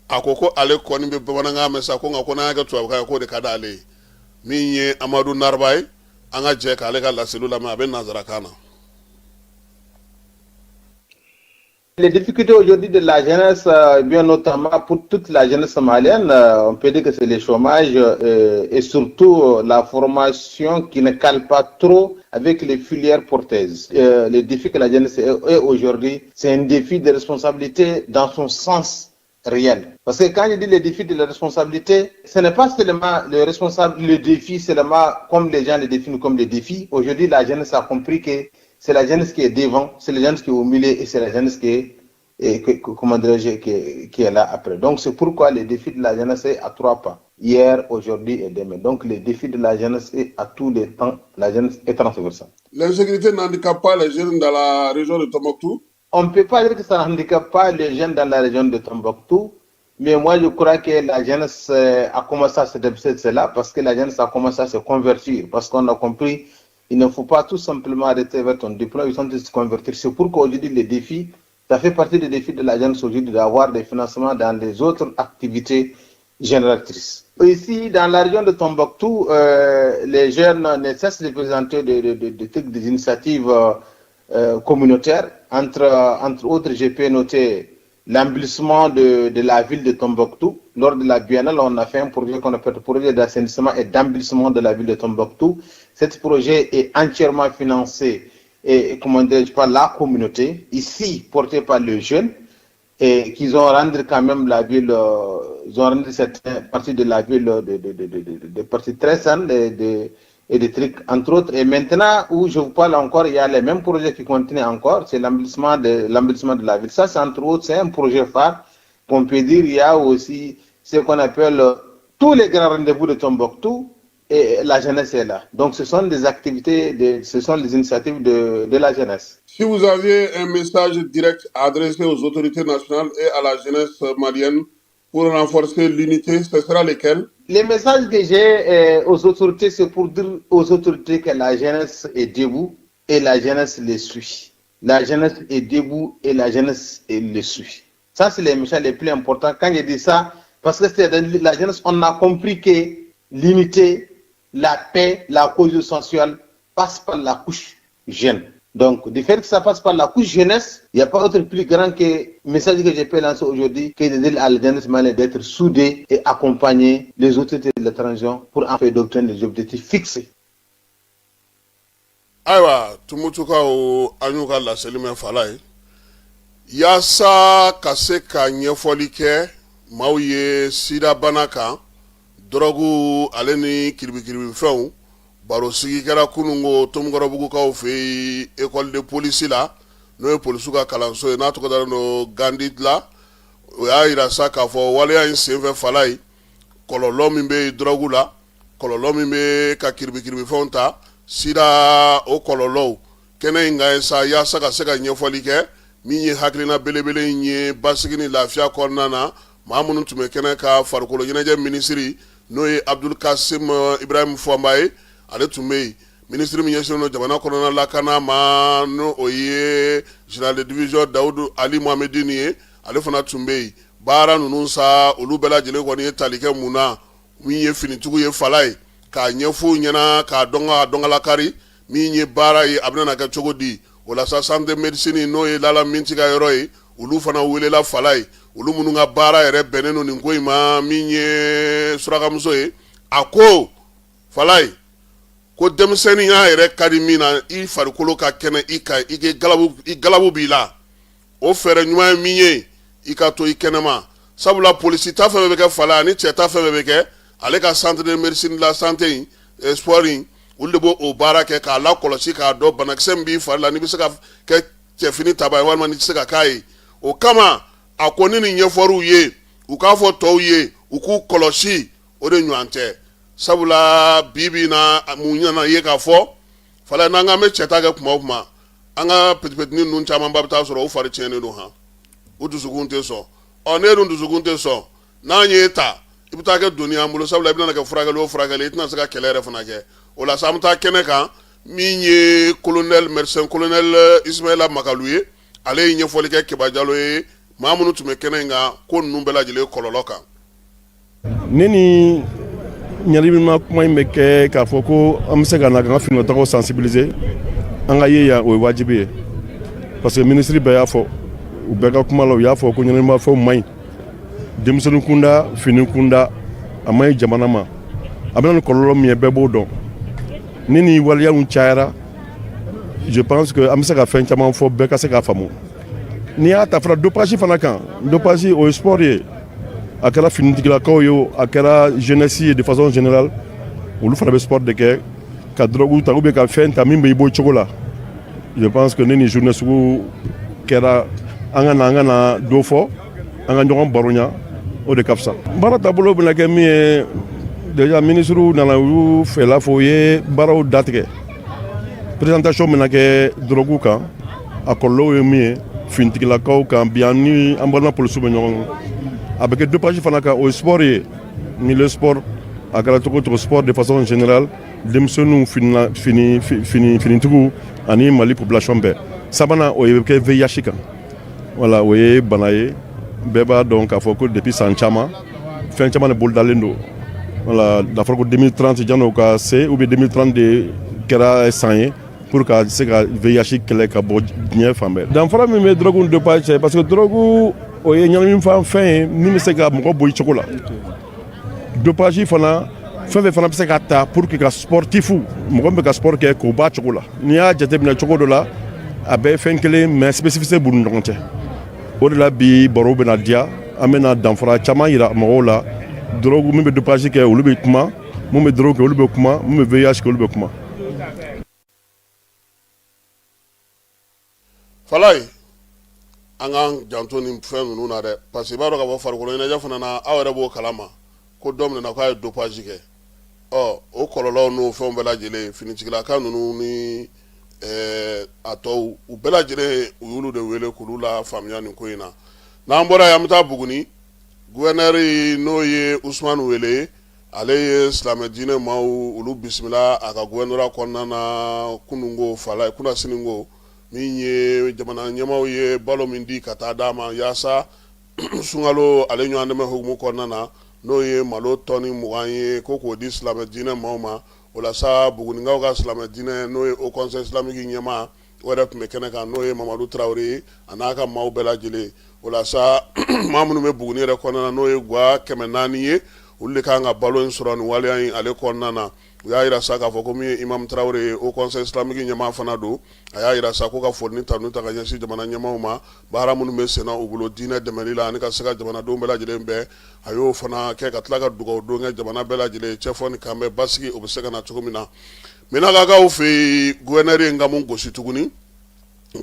a ko ko ale kɔni bɛ bamanankan mɛn sa, ko nka ko n'an y'a kɛ tubabukan ye, k'o de ka d'ale ye. Min ye Amadu Nariba ye, an ka jɛ k'ale ka laseliw lamɛn, a bɛ nanzarakan na. Les difficultés aujourd'hui de la jeunesse, bien notamment pour toute la jeunesse malienne, on peut dire que c'est le chômage et surtout la formation qui ne cale pas trop avec les filières porteuses. Le défi que la jeunesse est aujourd'hui, c'est un défi de responsabilité dans son sens réel. Parce que quand je dis le défi de la responsabilité, ce n'est pas seulement le responsable, le défi seulement comme les gens le définissent comme le défi. Aujourd'hui, la jeunesse a compris que c'est la jeunesse qui est devant, c'est la jeunesse qui est au milieu et c'est la jeunesse qui est, et comment dirais-je, qui est là après. Donc c'est pourquoi le défi de la jeunesse est à trois pas. Hier, aujourd'hui et demain. Donc le défi de la jeunesse est à tous les temps, la jeunesse est transversale. L'insécurité n'handicape pas les jeunes dans la région de Tombouctou? On ne peut pas dire que ça n'handicape pas les jeunes dans la région de Tombouctou, mais moi je crois que la jeunesse a commencé à se déplacer de cela parce que la jeunesse a commencé à se convertir, parce qu'on a compris il ne faut pas tout simplement arrêter avec ton diplôme, ils sont de se convertir. C'est pourquoi aujourd'hui les défis, ça fait partie des défis de la jeunesse aujourd'hui d'avoir des financements dans les autres activités génératrices. Ici, dans la région de Tombouctou, les jeunes ne cessent de présenter des initiatives communautaires. Entre autres, j'ai pu noter l'embellissement de la ville de Tombouctou. Lors de la biennale, on a fait un projet qu'on appelle le projet d'assainissement et d'embellissement de la ville de Tombouctou. Ce projet est entièrement financé et, comment dirais-je, par la communauté, ici porté par les jeunes. Et qu'ils ont rendu quand même la ville, ils ont rendu certaines parties de la ville de parties très saines et des trucs, entre autres. Et maintenant, où je vous parle encore, il y a les mêmes projets qui continuent encore, c'est l'embellissement de la ville. Ça, c'est entre autres, c'est un projet phare qu'on peut dire. Il y a aussi ce qu'on appelle tous les grands rendez-vous de Tombouctou, et la jeunesse est là. Donc, ce sont des activités, ce sont des initiatives de la jeunesse. Si vous aviez un message direct à adresser aux autorités nationales et à la jeunesse malienne pour renforcer l'unité, ce sera lesquels? Les messages que j'ai aux autorités, c'est pour dire aux autorités que la jeunesse est debout et la jeunesse les suit. La jeunesse est debout et la jeunesse les suit. Ça, c'est les messages les plus importants. Quand je dis ça, parce que c'est la jeunesse, on a compris que l'unité, la paix, la cohésion sociale passe par la couche jeune. Donc, du fait que ça passe par la couche jeunesse, il n'y a pas autre plus grand que message que j'ai pu lancer aujourd'hui que de dire à la jeunesse malienne d'être soudée et accompagner les autorités de la transition pour en fait d'obtenir les objectifs fixés. Ayiwa, Tumutukaw, an y'u ka laseli mɛn fala ye yaasa ka se ka ɲɛfɔli kɛ maaw ye sidabana kan, dɔrɔgu ale ni kiribikiribifɛnw. Barosigi kɛra kununko Tomikɔrɔbugukaw fɛ yen, école de police la, n'o ye polisiw ka kalanso ye, n'a tɔgɔ dalen don Gandi la. O y'a yira sa k'a fɔ waleya in senfɛ fala ye, kɔlɔlɔ min bɛ dɔrɔgu la, kɔlɔlɔ min bɛ ka kiribikiribifɛnw ta, sida o kɔlɔlɔw kɛnɛ in kan ye sa, yaasa ka se ka ɲɛfɔli kɛ min ye hakilina belebele in ye basigi ni lafiya kɔnɔna na. Maa minnu tun bɛ kɛnɛ ka, farikolo ɲɛnajɛ minisiri, n'o ye Abdul Kasim Ibrahim Fɔnba ye, ale tun bɛ yen. Minisiri min ɲɛsinnen don jamana kɔnɔna lakana ma, n'o o ye général de division Dawudu Ali Mohamedini ye, ale fana tun bɛ yen. Baara ninnu sa, olu bɛɛ lajɛlen kɔni ye tali kɛ mun na? Min ye finitigiw ye fala ye, k'a ɲɛfɔ ɲɛna, k'a dɔn ka dɔnkalakari min ye baara ye, a bɛna kɛ cogo di. O la sa, centre de médecine, n'o ye Lala Minti ka yɔrɔ ye, olu fana welela fala ye, olu minnu ka baara yɛrɛ bɛnnen don nin ko in ma. Min ye surakamuso ye, a ko fala ye ko denmisɛnninya yɛrɛ ka di min na, i farikolo ka kɛnɛ, i ka i galabu, i galabu b'i la, o fɛɛrɛ ɲuman ye min ye, i ka to i kɛnɛma. Sabula polisi ta fɛn bɛɛ bɛ kɛ fala ani cɛ ta fɛn bɛɛ bɛ kɛ ale ka centre de médecine de la santé in, sport in, olu de b'o o baara kɛ k'a lakɔlɔsi, k'a dɔn banakisɛ min b'i fari la, n'i bɛ se ka kɛ cɛfini taba ye walima n'i tɛ se ka k'a ye. O kama, a ko ni nin ɲɛfɔr'u ye, u k'a fɔ tɔw ye, u k'u kɔlɔsi, o de ɲɔgɔn tɛ. Sabula bi bi in na, mun nana ye k'a fɔ fala, n'an k'an bɛ cɛ ta kɛ kuma o kuma, an ka petipetinin ninnu camanba bɛ taa sɔrɔ u fari tiɲɛnen don han, u dusukun tɛ sɔn. Ɔ, ne dun dusukun tɛ sɔn, n'an y'e ta, i bɛ taa kɛ doni y'an bolo, sabula i bɛna kɛ furakɛli o furakɛli, i tɛna se ka kɛlɛ yɛrɛ fana kɛ. O la sa, an bɛ taa kɛnɛ kan. Min ye colonel médecin colonel Ismaila Makalu ye, ale ye ɲɛfɔli kɛ Keba Jalo ye, maa minnu tun bɛ kɛnɛ in kan, ko ninnu bɛɛ lajɛlen kɔlɔlɔ kan. Ne ni ɲɛnamina kuma in bɛ kɛ k'a fɔ ko an bɛ se ka na k'an ka finitagaw sensibiliser, an ka ye yan, o ye wajibi ye, parce que minisiri bɛɛ y'a fɔ, u bɛɛ ka kuma la, u y'a fɔ ko ɲɛnaminimafɛnw man ɲi denmisɛnnin kunda, fini kunda, a man ɲi jamana ma. A bɛna ni kɔlɔlɔ min ye, bɛɛ b'o dɔn. Ni nin waleyaw cayara, je pense que an bɛ se ka fɛn caman fɔ, bɛɛ ka se k'a faamu. N'i y'a ta fana dopage fana kan, dopage o ye sport ye, a kɛra finitigilakaw ye o, a kɛra jeunesse ye de façon générale, olu fana bɛ sport de kɛ ka drogue ta ou bien ka fɛn ta min bɛ i bɔ cogo la. Je pense que ni nin journée sugu kɛra, an ka na dɔ fɔ, an ka ɲɔgɔn baroɲa, o de ka fisa. Baara taabolo bɛna kɛ min ye, déjà ministre nana, u y'u fɛla fɔ, u ye baaraw datigɛ. Présentation bɛna kɛ drogue kan, a kɔlɔlɔw ye min ye finitigilakaw kan bi, an ni an balima polisiw bɛ ɲɔgɔn kan. A bɛ kɛ dopage fana kan, o ye sport ye, milieu sport, a kɛra cogo o cogo, sport de façon générale, denmisɛnninw, fini fini finitigiw ani Mali population bɛɛ. Sabanan, o ye kɛ VIH kan. Voilà, o ye bana ye, bɛɛ b'a dɔn k'a fɔ ko depuis san caman, fɛn caman de bolodalen don. Voilà, n'a fɔra ko 2030 jan'o ka se, ou bien 2030 de kɛra san ye pour ka se ka VIH kɛlɛ ka bɔ diɲɛ fan bɛɛ. Danfara min bɛ drogue ni dopage cɛ, parce que drogue, o ye ɲɛnaminifɛn ye min bɛ se ka mɔgɔ bɔ i cogo la. Dopage fana, fɛn fɛn fana bɛ se ka ta pour que ka sportif, mɔgɔ min bɛ ka sport kɛ, k'o b'a cogo la. N'i y'a jateminɛ cogo dɔ la, a bɛɛ ye fɛn kelen, mais spécificité b'u ni ɲɔgɔn cɛ. O de la bi baro bɛna diya, an bɛna danfara caman yira mɔgɔw la. Drogue min bɛ dopage kɛ, olu bɛ kuma, mun bɛ drogue kɛ, olu bɛ kuma, mun bɛ VIH kɛ, olu bɛ kuma. Falaye, an k'an janto nin fɛn ninnu na dɛ, parce que i b'a dɔn k'a fɔ farikolo ɲɛnajɛ fana na, aw yɛrɛ b'o kalama ko dɔ minɛna k'a ye dopage kɛ. Ɔ o kɔlɔlɔw n'o fɛnw bɛɛ lajɛlen, finitigilaka ninnu ni a tɔw, u bɛɛ lajɛlen, u y'olu de wele k'olu la faamuya nin ko in na. N'an bɔra yen, an bɛ taa Buguni. Gouverneur, n'o ye Usumani Wele ye, ale ye silamɛ diinɛ maaw olu bisimila a ka gouvernorat kɔnɔna na kununko. Falaye, kunasinin ko min ye jamana ɲɛmaaw ye balo min di ka taa d'a ma yaasa sunkalo ale ɲɔgɔn dɛmɛ hukumu kɔnɔna na, n'o ye malo tɔni 20 ye, ko k'o di silamɛ diinɛ maaw ma. O la sa, Bugunikaw ka silamɛ diinɛ, n'o ye Haut Conseil islamique ɲɛmaa, o yɛrɛ tun bɛ kɛnɛ kan, n'o ye Mamadu Tarawele ye, a n'a ka maaw bɛɛ lajɛlen. O la sa, maa minnu bɛ Buguni yɛrɛ kɔnɔna na, n'o ye gwa 400 ye, olu de kan ka balo in sɔrɔ nin waleya in ale kɔnɔna na. U y'a jira sa k'a fɔ ko min ye Imam Tarawele ye, Haut Conseil islamique ɲɛmaa fana don, a y'a jira sa ko ka foli ni tanu ta ka ɲɛsin jamana ɲɛmaaw ma, baara minnu bɛ senna u bolo diinɛ dɛmɛli la ani ka se ka jamanadenw bɛɛ lajɛlen bɛn. A y'o fana kɛ ka tila ka dugawu don kɛ jamana bɛɛ lajɛlen cɛfɔ ni kanbɛn basigi, o bɛ se ka na cogo min na. Menakakaw fɛ yen, gouverneur ye nkamu gosi tuguni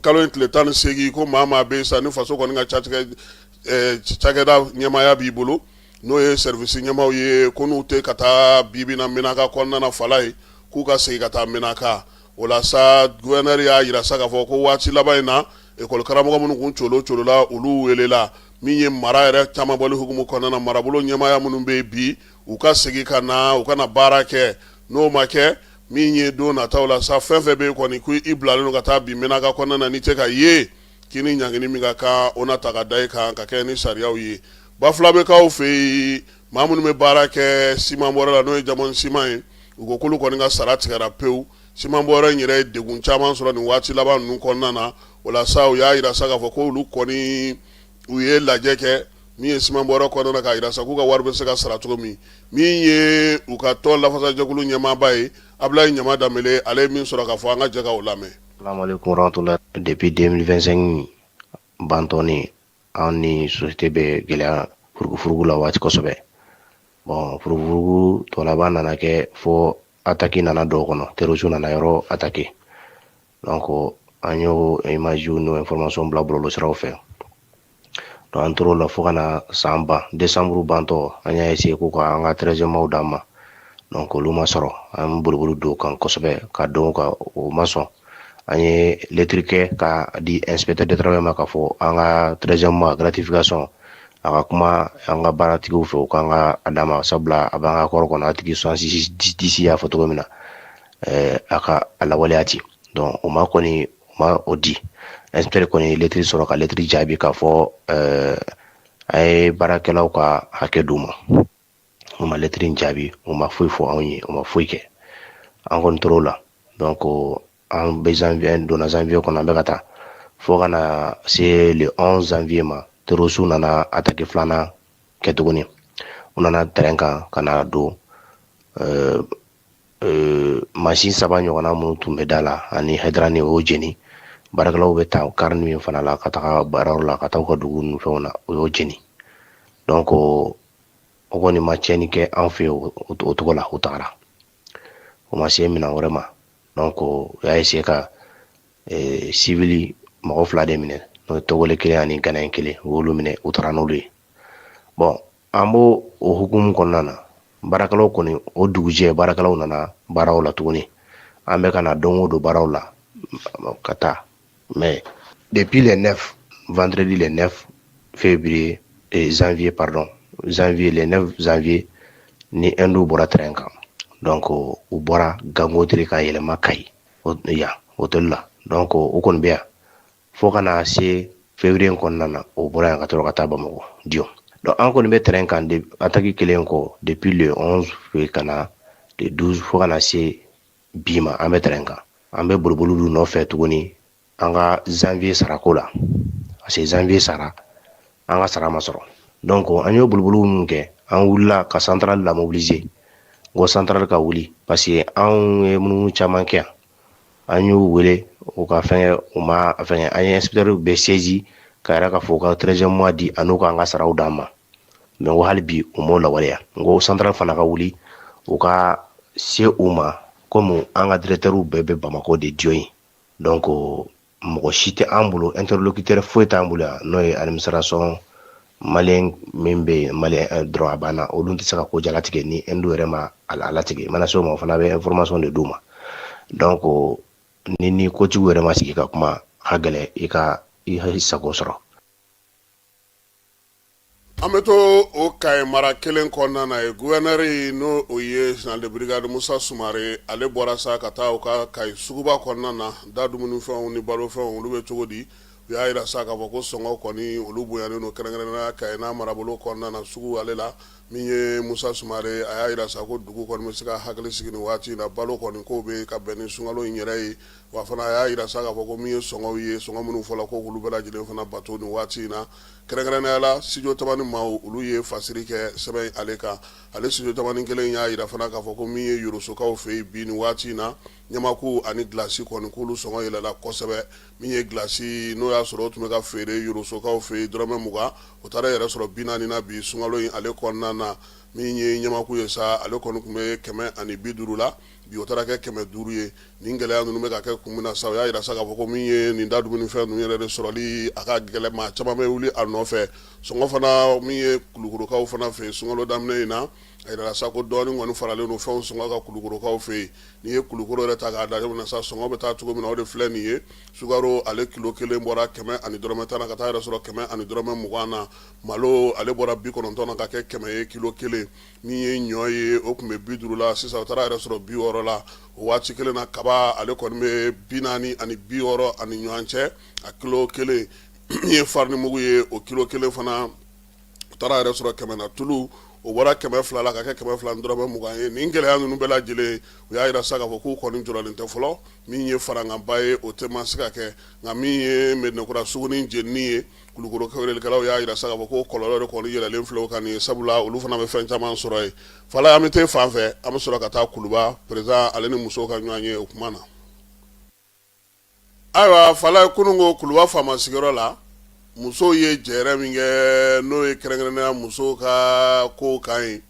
kalo in tile 18, ko maa maa bɛ sa ni faso kɔni ka cakɛda ɲɛmaaya b'i bolo, n'o ye service ɲɛmaaw ye, ko n'u tɛ ka taa bibi na Menaka kɔnɔna na, Falaye, k'u ka segin ka taa Menaka. O la sa, gouverneur y'a jira sa k'a fɔ ko waati laban in na, ekɔli karamɔgɔ minnu kun colo colola, olu welela. Min ye mara yɛrɛ caman bɔli hukumu kɔnɔna na, marabolo ɲɛmaaya minnu bɛ yen bi, u ka segin ka na, u ka na baara kɛ. N'o ma kɛ, min ye don nataw la sa, fɛn fɛn bɛ yen kɔni ko i bilalen don ka taa bin Menaka kɔnɔna na, n'i tɛ ka ye, k'i ni ɲangini min ka kan, o na ta ka da i kan ka kɛ ni sariyaw ye. Bafulabɛkaw fɛ yen, maa minnu bɛ baara kɛ siman bɔrɛ la, n'o ye Diamond siman ye, u ko k'olu kɔni ka sara tigɛra pewu. Siman bɔrɛ in yɛrɛ ye degun caman sɔrɔ nin waati laban ninnu kɔnɔna na. O la sa, u y'a jira sa k'a fɔ ko olu kɔni, u ye lajɛ kɛ min ye siman bɔrɛ kɔnɔna na, k'a jira sa k'u ka wari bɛ se ka sara cogo min. Min ye u ka tɔn lafasajɛkulu ɲɛmaaba ye, Abulayi Ɲama Danbele, ale ye min sɔrɔ k'a fɔ, an ka jɛ ka o lamɛn. Salamaleykum warahmatulahi. Depuis 2025 bantɔ ni an ni société bɛ gɛlɛya furugufurugu la waati kosɛbɛ. Bon, furugufurugu tɔ laban nana kɛ fo attaque nana dɔw kɔnɔ, terroriste nana yɔrɔ attaquer. Donc an y'o image n'o information bila bɔlɔlɔsiraw fɛ. Donc an tor'o la fo ka na san ban. Décembre bantɔ, an y'a essayer ko ka an ka 13 mois d'an ma. Donc olu ma sɔrɔ. An boliboli don kan kosɛbɛ ka don ka o ma sɔn. An ye lettre kɛ ka di inspecteur de travail ma k'a fɔ an ka 13 mois gratification, a ka kuma an ka baaratigiw fɛ, u k'an ka a d'an ma, sabula a b'an ka accord kɔnɔ, article 66 10 y'a fɔ cogo min na, a ka a lawaleya ten. Donc o ma kɔni, o ma o di. Inspecteur kɔni ye lettre sɔrɔ ka lettre jaabi k'a fɔ a ye baarakɛlaw ka hakɛ d'u ma. U ma lettre in jaabi, u ma foyi fɔ anw ye, u ma foyi kɛ. An kɔni tor'o la. Donc an bɛ janvier, donna janvier kɔnɔ, an bɛ ka taa fo ka na se le 11 janvier ma, terroriste nana attaque filanan kɛ tuguni. U nana terrain kan ka na don mansin saba ɲɔgɔnna minnu tun bɛ da la ani hydrant, o y'o jeni. Baarakɛlaw bɛ ta car min fana la ka taga baarayɔrɔ la, ka taa u ka dugu ni fɛnw na, o y'o jeni. Donc o kɔni ma tiɲɛni kɛ an fɛ yen o cogo la. U tagara, o ma se minɛn wɛrɛ ma. Donc u y'a essayer ka civil mɔgɔ fila de minɛ, n'o ye Togolais kelen ani Ghanéen kelen. U y'olu minɛ, u taara n'olu ye. Bon, an b'o o hukumu kɔnɔna na, baarakɛlaw kɔni, o dugujɛ, baarakɛlaw nana baaraw la tuguni. An bɛ ka na don o don baaraw la ka taa, mais depuis le 9, vendredi le 9 février et janvier, pardon, janvier, le 9 janvier ni Hindu bɔra terrain kan. Donc u bɔra Gangotiri ka yɛlɛma Kayi yan hôtel la. Donc o kɔni bɛ yan fo ka na se février kɔnɔna na, o bɔra yan ka sɔrɔ ka taa Bamakɔ Dion. Donc an kɔni bɛ terrain kan de, attaque kelen kɔ, depuis le 11 ka na le 12 fo ka na se bi ma, an bɛ terrain kan. An bɛ boliboli nɔfɛ tuguni an ka janvier sarako la, parce que janvier sara, an ka sara ma sɔrɔ. Donc an y'o boliboliw min kɛ, an wulila ka centrale la mobiliser, ko centrale ka wuli, parce que anw ye munumunu caman kɛ yan. An y'u wele u ka fɛngɛ, u ma fɛngɛ. An ye inspecteur bɛɛ saisi. Ka yɛrɛ k'a fɔ u ka 13e mois di an'u k'an ka saraw d'an ma. Mais ko hali bi u m'o lawaleya. N ko centrale fana ka wuli u ka se u ma, komi an ka directeurw bɛɛ bɛ Bamakɔ de diyo yen. Donc mɔgɔ si tɛ an bolo, interlocuteur foyi t'an bolo yan, n'o ye administration malien min bɛ yen, malien dɔrɔn a banna. Olu tɛ se ka ko jalatigɛ ni Inde yɛrɛ ma a latigɛ. I mana se o ma, o fana bɛ information de d'u ma. Donc ni kotigiw yɛrɛ ma sigi ka kuma, a ka gɛlɛn i ka i sago sɔrɔ. An bɛ to o Kayi mara kelen kɔnɔna na ye. Gouverneur, n'o o ye général de brigade Musa Sumare, ale bɔra sa ka taa u ka Kayi suguba kɔnɔna na. Da dumunifɛnw ni balofɛnw, olu bɛ cogo di? U y'a jira sa k'a fɔ ko sɔngɔ kɔni, olu bonyanen don, kɛrɛnkɛrɛnnenya Kayi n'a marabolo kɔnɔna na sugu ale la. Min ye Musa Sumare, a y'a jira sa ko dugu kɔni bɛ se ka hakili sigi nin waati in na, balo kɔni ko bɛ ka bɛn ni sunkalo in yɛrɛ ye. Wa fana a y'a jira sa k'a fɔ ko min ye sɔngɔw ye, sɔngɔ minnu fɔla, ko olu bɛɛ lajɛlen fana bato nin waati in na. Kɛrɛnkɛrɛnnenya la, Studio Tamani maaw, olu ye fasiri kɛ sɛbɛn ale kan. Ale Studio Tamani kelen y'a jira fana k'a fɔ ko min ye Yorosokaw fɛ yen bi nin waati in na, ɲamaku ani gilasi kɔni, k'olu sɔngɔ yɛlɛla kosɛbɛ. Min ye gilasi, n'o y'a sɔrɔ o tun bɛ ka feere Yorosokaw fɛ yen dɔrɔmɛ 20, o taara yɛrɛ sɔrɔ 40 na bi sunkalo in ale kɔnɔna na. Min ye ɲamaku ye sa, ale kɔni tun bɛ 150 la, bi o taara kɛ 500 ye. Nin gɛlɛya ninnu bɛ ka kɛ kun min na sa, o y'a jira sa k'a fɔ ko min ye nin da dumunifɛn ninnu yɛrɛ de sɔrɔli, a ka gɛlɛn, maa caman bɛ wuli a nɔfɛ. Sɔngɔ fana, min ye Kulukorokaw fana fɛ yen sunkalo daminɛ in na, a jirala sa ko dɔɔnin kɔni faralen don fɛnw sɔngɔ kan Kulukorokaw fɛ yen. N'i ye Kulukoro yɛrɛ ta k'a daminɛ sa, sɔngɔ bɛ taa cogo min na, o de filɛ nin ye. Sukaro, ale kilo kelen bɔra 100 ani dɔrɔmɛ 10 na ka taa yɛrɛ sɔrɔ 120 na. Malo, ale bɔra 90 na ka kɛ 100 ye kilo kelen. Min ye ɲɔ ye, o tun bɛ 50 la, sisan o taara yɛrɛ sɔrɔ 60 la. O waati kelen na, kaba, ale kɔni bɛ 40 ani 60 ani ɲɔgɔn cɛ a kilo kelen. Min ye farinimugu ye, o kilo kelen fana, o taara yɛrɛ sɔrɔ 100 na. Tulu, o bɔra 200 la ka kɛ 220 ye. Nin gɛlɛya ninnu bɛɛ lajɛlen, u y'a jira sa k'a fɔ k'u kɔni jɔrɔlen tɛ fɔlɔ. Min ye farankanba ye, o tɛ ma se ka kɛ. Nka min ye Mɛdinakura sugunin jenini ye, Kulukoro feerelikɛlaw y'a jira sa k'a fɔ ko kɔlɔlɔ de kɔni yɛlɛlen filɛ o kan nin ye, sabula olu fana bɛ fɛn caman sɔrɔ yen. Falaye, an bɛ taa fan fɛ, an bɛ sɔrɔ ka taa Kuluba, président ale ni musow ka ɲɔgɔn ye o kuma na. Ayiwa Falaye, kunun ko Kuluba faama sigiyɔrɔ la, musow ye jɛrɛ min kɛ, n'o ye kɛrɛnkɛrɛnnenya musow ka kow kan ye,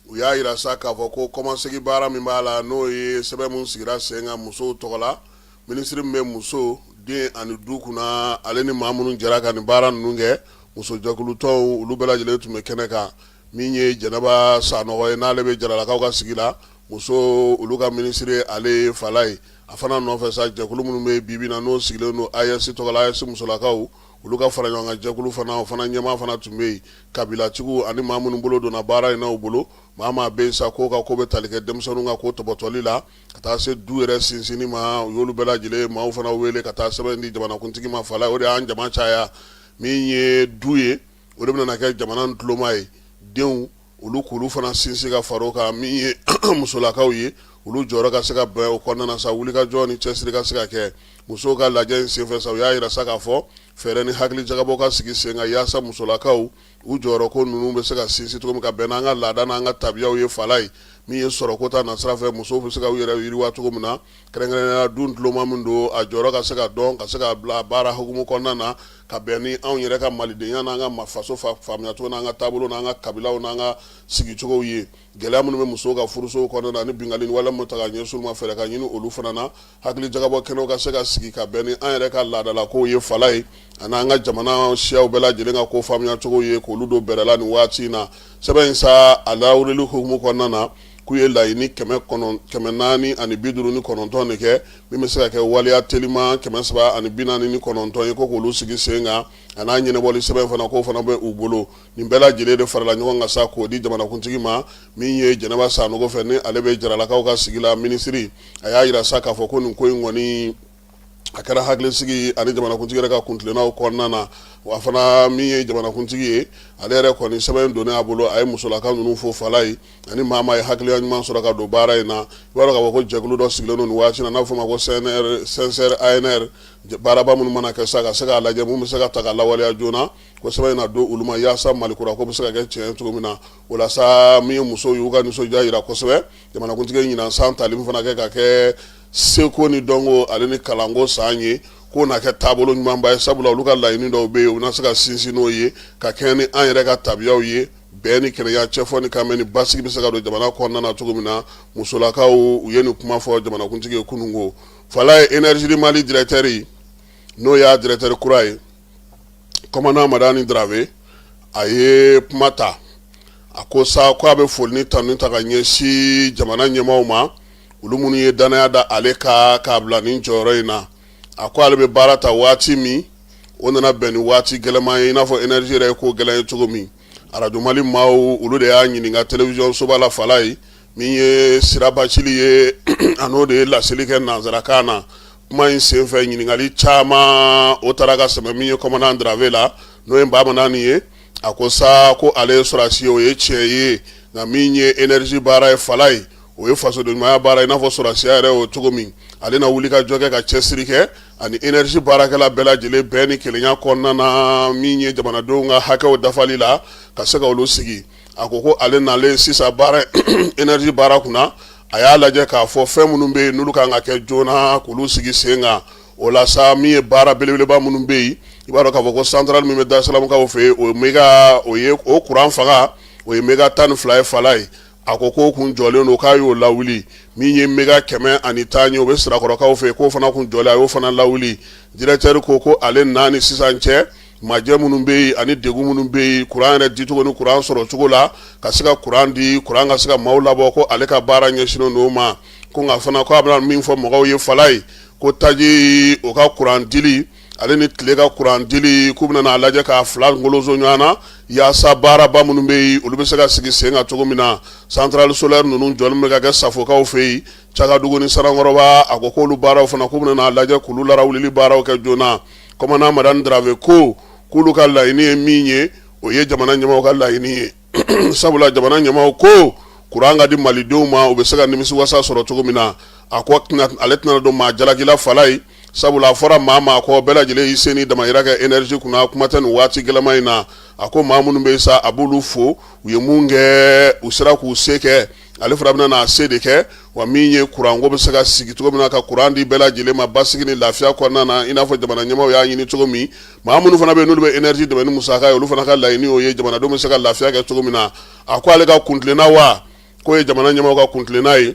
u y'a jira sa k'a fɔ ko kɔmasegin baara min b'a la, n'o ye sɛbɛn min sigira sen kan musow tɔgɔ la, minisiri min bɛ muso, den ani du kunna, ale ni maa minnu jɛra ka nin baara ninnu kɛ, musojɛkulutɔnw, olu bɛɛ lajɛlen tun bɛ kɛnɛ kan. Min ye Jɛnɛba Sanɔgɔ ye, n'ale bɛ Jaralakaw ka sigi la, muso olu ka minisiri, ale ye Falaye. A fana nɔfɛ sa, jɛkulu minnu bɛ bi bi na, n'o sigilen don AES tɔgɔ la, AES musolakaw, olu ka fara ɲɔgɔn kan jɛkulu fana, o fana ɲɛmaa fana tun bɛ yen. Kabilatigiw ani maa minnu bolo donna baara in na u bolo, maa maa bɛ yen sa k'o ka ko bɛ tali kɛ denmisɛnninw ka ko tɔpɔtɔli la, ka taa se du yɛrɛ sinsinni ma, u y'olu bɛɛ lajɛlen maaw fana wele ka taa sɛbɛn di jamanakuntigi ma. Falaye, o de y'an jama caya. Min ye du ye, o de bɛna kɛ jamana tuloma ye. Denw, olu k'olu fana sinsin ka fara o kan. Min ye musolakaw ye, olu jɔyɔrɔ ka se ka bɛn o kɔnɔna na sa, wulikajɔ ni cɛsiri ka se ka kɛ. Musow ka lajɛ in senfɛ sa, u y'a jira sa k'a fɔ fɛɛrɛ ni hakili jagabɔ ka sigi sen kan yaasa musolakaw u jɔyɔrɔ ko ninnu bɛ se ka sinsin cogo min, ka bɛn n'an ka laada n'an ka tabiyaw ye. Falaye, min ye sɔrɔko ta nasira fɛ, musow bɛ se ka u yɛrɛ yiriwa cogo min na, kɛrɛnkɛrɛnnenya du tuloma min don, a jɔyɔrɔ ka se ka dɔn, ka se ka bila baara hukumu kɔnɔna na, ka bɛn ni anw yɛrɛ ka malidenya n'an ka faso faamuyacogo n'an ka taabolo n'an ka kabilaw n'an ka sigicogow ye. Gɛlɛya minnu bɛ musow ka furusow kɔnɔna na ni binkanni wale min ta ka ɲɛsin u ma, fɛɛrɛ ka ɲini olu fana na. Hakili jagabɔ kɛnɛw ka se ka sigi ka bɛn ni an yɛrɛ ka laadalakow ye, Falaye, ani an ka jamana siyaw bɛɛ lajɛlen ka ko faamuyacogo ye, k'olu don bɛrɛ la nin waati in na. Sɛbɛn in sa, a lawulili hukumu kɔnɔna na, k'u ye laɲini 459 de kɛ, min bɛ se ka kɛ waleya teliman 349 ye, ko k'olu sigi sen kan, a n'a ɲɛnabɔli sɛbɛn fana, k'o fana bɛ u bolo. Nin bɛɛ lajɛlen de farala ɲɔgɔn kan sa k'o di jamanakuntigi ma. Min ye Jɛnɛba Sanogo fɛ, ni ale bɛ Jaralakaw ka sigi la minisiri, a y'a jira sa k'a fɔ ko nin ko in kɔni, a kɛra hakilisigi ani jamanakuntigi yɛrɛ ka kuntilennaw kɔnɔna na. Wa fana, min ye jamanakuntigi ye, ale yɛrɛ kɔni, sɛbɛn donnen a bolo, a ye musolaka ninnu fo, Falaye, ani maa maa ye hakiliya ɲuman sɔrɔ ka don baara in na. I b'a dɔn k'a fɔ ko jɛkulu dɔ sigilen don nin waati na, n'a bɛ f'o ma ko CNR, CNSR ANR. Baaraba minnu mana kɛ sa, ka se k'a lajɛ mun bɛ se ka ta ka lawaleya joona, ko sɛbɛn in na don olu ma yaasa Mali kura ko bɛ se ka kɛ tiɲɛ cogo min na. O la sa, min ye musow y'u ka nisɔndiya jira kosɛbɛ. Jamanakuntigi ɲinan san tali min fana kɛ ka kɛ seko ni dɔnko ale ni kalanko san ye, k'o na kɛ taabolo ɲumanba ye, sabula olu ka laɲini dɔw bɛ yen, u na se ka sinsin n'o ye ka kɛɲɛ ni an yɛrɛ ka tabiyaw ye, bɛn ni kelenya, cɛfɔ ni kanbɛn ni basigi bɛ se ka don jamana kɔnɔna na cogo min na. Musolakaw, u ye nin kuma fɔ jamanakuntigi ye kununko. Falaye, Énergie du Mali directeur, n'o y'a directeur kura ye, commandant Madani Dramé, a ye kuma ta. A ko sa ko a bɛ foli ni tanu ta ka ɲɛsin jamana ɲɛmaaw ma, olu minnu ye dannaya da ale kan k'a bila nin jɔyɔrɔ in na. A ko ale bɛ baara ta waati min, o nana bɛn ni waati gɛlɛman ye, i n'a fɔ énergie yɛrɛ ye ko gɛlɛn ye cogo min. Arajo Mali maaw, olu de y'a ɲininka télévision soba la. Falaye, min ye Sira Bacili ye, a n'o de ye laseli kɛ nansarakan na. Kuma in senfɛ, ɲininkali caman o taara ka sɛmɛ min ye commandant Dramé la, n'o ye Bamadani ye. A ko sa ko ale ye sɔrɔdasi ye, o ye tiɲɛ ye, nka min ye énergie baara ye, Falaye, o ye fasodenɲumanya baara, i n'a fɔ sɔrɔdasiya yɛrɛ o cogo min. Ale na wuli ka jɔ kɛ ka cɛsiri kɛ ani énergie baarakɛla bɛɛ lajɛlen, bɛn ni kelenya kɔnɔna na, min ye jamanadenw ka hakɛw dafali la, ka se ka olu sigi. A ko ko ale nalen sisan baara énergie baara kunna, a y'a lajɛ k'a fɔ fɛn minnu bɛ yen n'olu kan ka kɛ joona, k'olu sigi sen kan. O la sa, min ye baara belebeleba minnu bɛ yen, i b'a dɔn k'a fɔ ko centrale min bɛ Darisalamukaw fɛ yen, o méga, o ye o kuran fanga, o ye méga 12 ye. Falaye, a ko k'o kun jɔlen don, k'a y'o lawuli. Min ye méga 110 ye, o bɛ Sirakɔrɔkaw fɛ yen, k'o fana kun jɔlen, a y'o fana lawuli. Directeur ko ko ale n'a ni sisan cɛ, majɛ minnu bɛ yen ani degun minnu bɛ yen kuran yɛrɛ dicogo ni kuran sɔrɔ cogo la, ka se ka kuran di, kuran ka se ka maaw labɔ, ko ale ka baara ɲɛsinnen don o ma. Ko nka fana, ko a bɛna min fɔ mɔgɔw ye, Falaye, ko taji o ka kuran dili ale ni tile ka kuran dili, k'u bɛna n'a lajɛ k'a fila ngoloso ɲɔgɔn na, yaasa baaraba minnu bɛ yen, olu bɛ se ka sigi sen kan cogo min na. Centrale solaire ninnu jɔli bɛ ka kɛ Safokaw fɛ yen, Cagadugu ni Sanankɔrɔba, a ko k'olu baaraw fana, k'u bɛna n'a lajɛ k'olu larawulili baaraw kɛ joona. Commandant Madani Dramé ko k'olu ka laɲini ye min ye, o ye jamana ɲɛmaaw ka laɲini ye, sabula jamana ɲɛmaaw ko kuran ka di malidenw ma, u bɛ se ka nimisiwasa sɔrɔ cogo min na. A ko ale tɛna don maa jalaki la, Falaye, sabula a fɔra maa maa kɔ, bɛɛ lajɛlen y'i sen ni damayira kɛ énergie kunna, kuma tɛ nin waati gɛlɛman in na. A ko maa minnu bɛ sa, a b'olu fo, u ye mun kɛ, u sera k'u se kɛ, ale fana bɛna n'a se de kɛ. Wa min ye kuranko bɛ se ka sigi cogo min na, ka kuran di bɛɛ lajɛlen ma basigi ni lafiya kɔnɔna na, i n'a fɔ jamana ɲɛmaaw y'a ɲini cogo min. Maa minnu fana bɛ yen n'olu bɛ énergie dɛmɛ ni musaka ye, olu fana ka laɲini o ye, jamanadenw bɛ se ka lafiya kɛ cogo min na. A ko ale ka kuntilenna, wa k'o ye jamana ɲɛmaaw ka kuntilenna ye,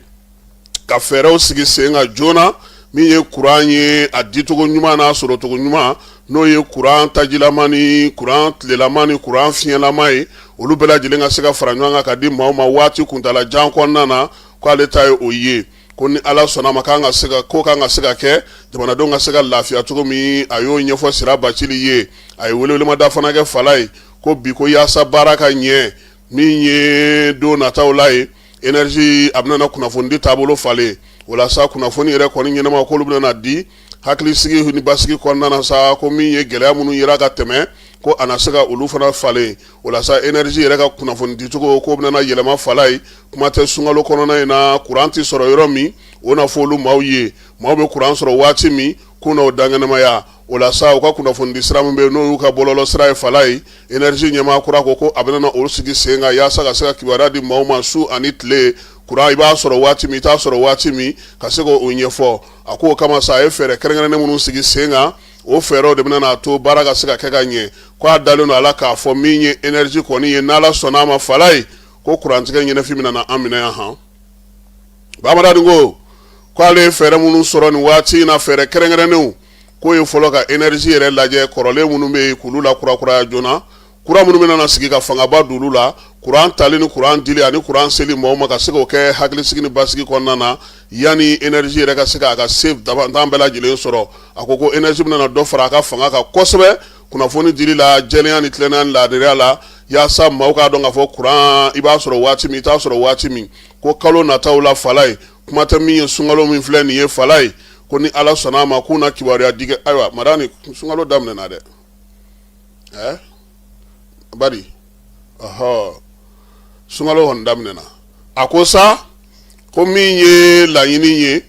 ka fɛɛrɛw sigi sen kan joona, min ye kuran ye, a dicogo ɲuman n'a sɔrɔcogo ɲuman, n'o ye kuran tajilama ni kuran tilelama ni kuran fiɲɛlama ye, olu bɛɛ lajɛlen ka se ka fara ɲɔgɔn kan ka di maaw ma waati kuntaala jan kɔnɔna na. K'ale ta ye o ye, ko ni Ala sɔnna ma, k'an ka se ka ko kan ka se ka kɛ, jamanadenw ka se ka lafiya cogo min. A y'o ɲɛfɔ Sira Bacili ye. A ye welewelemada fana kɛ, Falaye, ko bi ko yaasa baara ka ɲɛ, min ye don nataw la ye, énergie a bɛna kunnafonidi taabolo falen. O la sa, kunnafoni yɛrɛ kɔni ɲɛnama, k'olu bɛna di hakilisigi ni basigi kɔnɔna na sa. Ko min ye gɛlɛya minnu yera ka tɛmɛ, ko a na se ka olu fana falen. O la sa, énergie yɛrɛ ka kunnafoni dicogo, k'o bɛna yɛlɛma, Falaye, kuma tɛ sunkalo kɔnɔna in na, kuran tɛ sɔrɔ yɔrɔ min, o na fɔ olu maaw ye, maaw bɛ kuran sɔrɔ waati min, k'u n'o dankɛnɛmaya. O la sa, u ka kunnafonidi sira min bɛ yen, n'o y'u ka bɔlɔlɔ sira ye, Falaye, énergie ɲɛmaa kura ko ko a bɛna olu sigi sen kan, yaasa ka se ka kibaruya di maaw ma su ani tile, kuran i b'a sɔrɔ waati min, i t'a sɔrɔ waati min, ka se k'o ɲɛfɔ. A ko o kama sa, a ye fɛɛrɛ kɛrɛnkɛrɛnnen minnu sigi sen kan, o fɛɛrɛw de bɛna n'a to baara ka se ka kɛ ka ɲɛ. Ko a dalen don a la k'a fɔ min ye énergie kɔni ye, n'Ala sɔnna a ma, Falaye, ko kurantigɛ ɲɛnafin bɛna na an minɛ yan han. Bamadani ko k'ale ye fɛɛrɛ minnu sɔrɔ nin waati in na, fɛɛrɛ kɛrɛnkɛrɛnnenw, k'o ye fɔlɔ ka énergie yɛrɛ lajɛ, kɔrɔlen minnu bɛ yen, k'olu lakurakuraya joona, kura minnu bɛna na sigi, ka fangaba don olu la, kuran tali ni kuran dili ani kuran seli maaw ma, ka se k'o kɛ hakilisigi ni basigi kɔnɔna na, yanni énergie yɛrɛ ka se k'a ka se dabantan bɛɛ lajɛlen sɔrɔ. A ko ko énergie bɛna dɔ fara a ka fanga kan kosɛbɛ kunnafoni dili la, jɛlenya ni tilennenya ni laadiriya la, yaasa maaw k'a dɔn k'a fɔ kuran i b'a sɔrɔ waati min, i t'a sɔrɔ waati min. Ko kalo nataw la, Falaye, kuma tɛ min ye sunkalo min filɛ nin ye, Falaye, ko ni Ala sɔnna a ma, k'u na kibaruya di kɛ. Ayiwa Madani, sunkalo daminɛna dɛ. Ɛ bari ɔhɔ, sunkalo kɔni daminɛna. A ko sa ko min ye laɲini ye,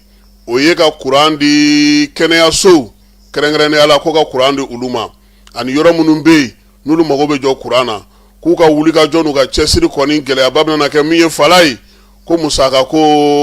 o ye ka kuran di kɛnɛyasow kɛrɛnkɛrɛnnenya la, ko ka kuran di olu ma, ani yɔrɔ minnu bɛ yen n'olu mago bɛ jɔ kuran na, k'u ka wulikajɔ n'u ka cɛsiri kɔni, gɛlɛyaba bɛna kɛ min ye, Falaye, ko musaka ko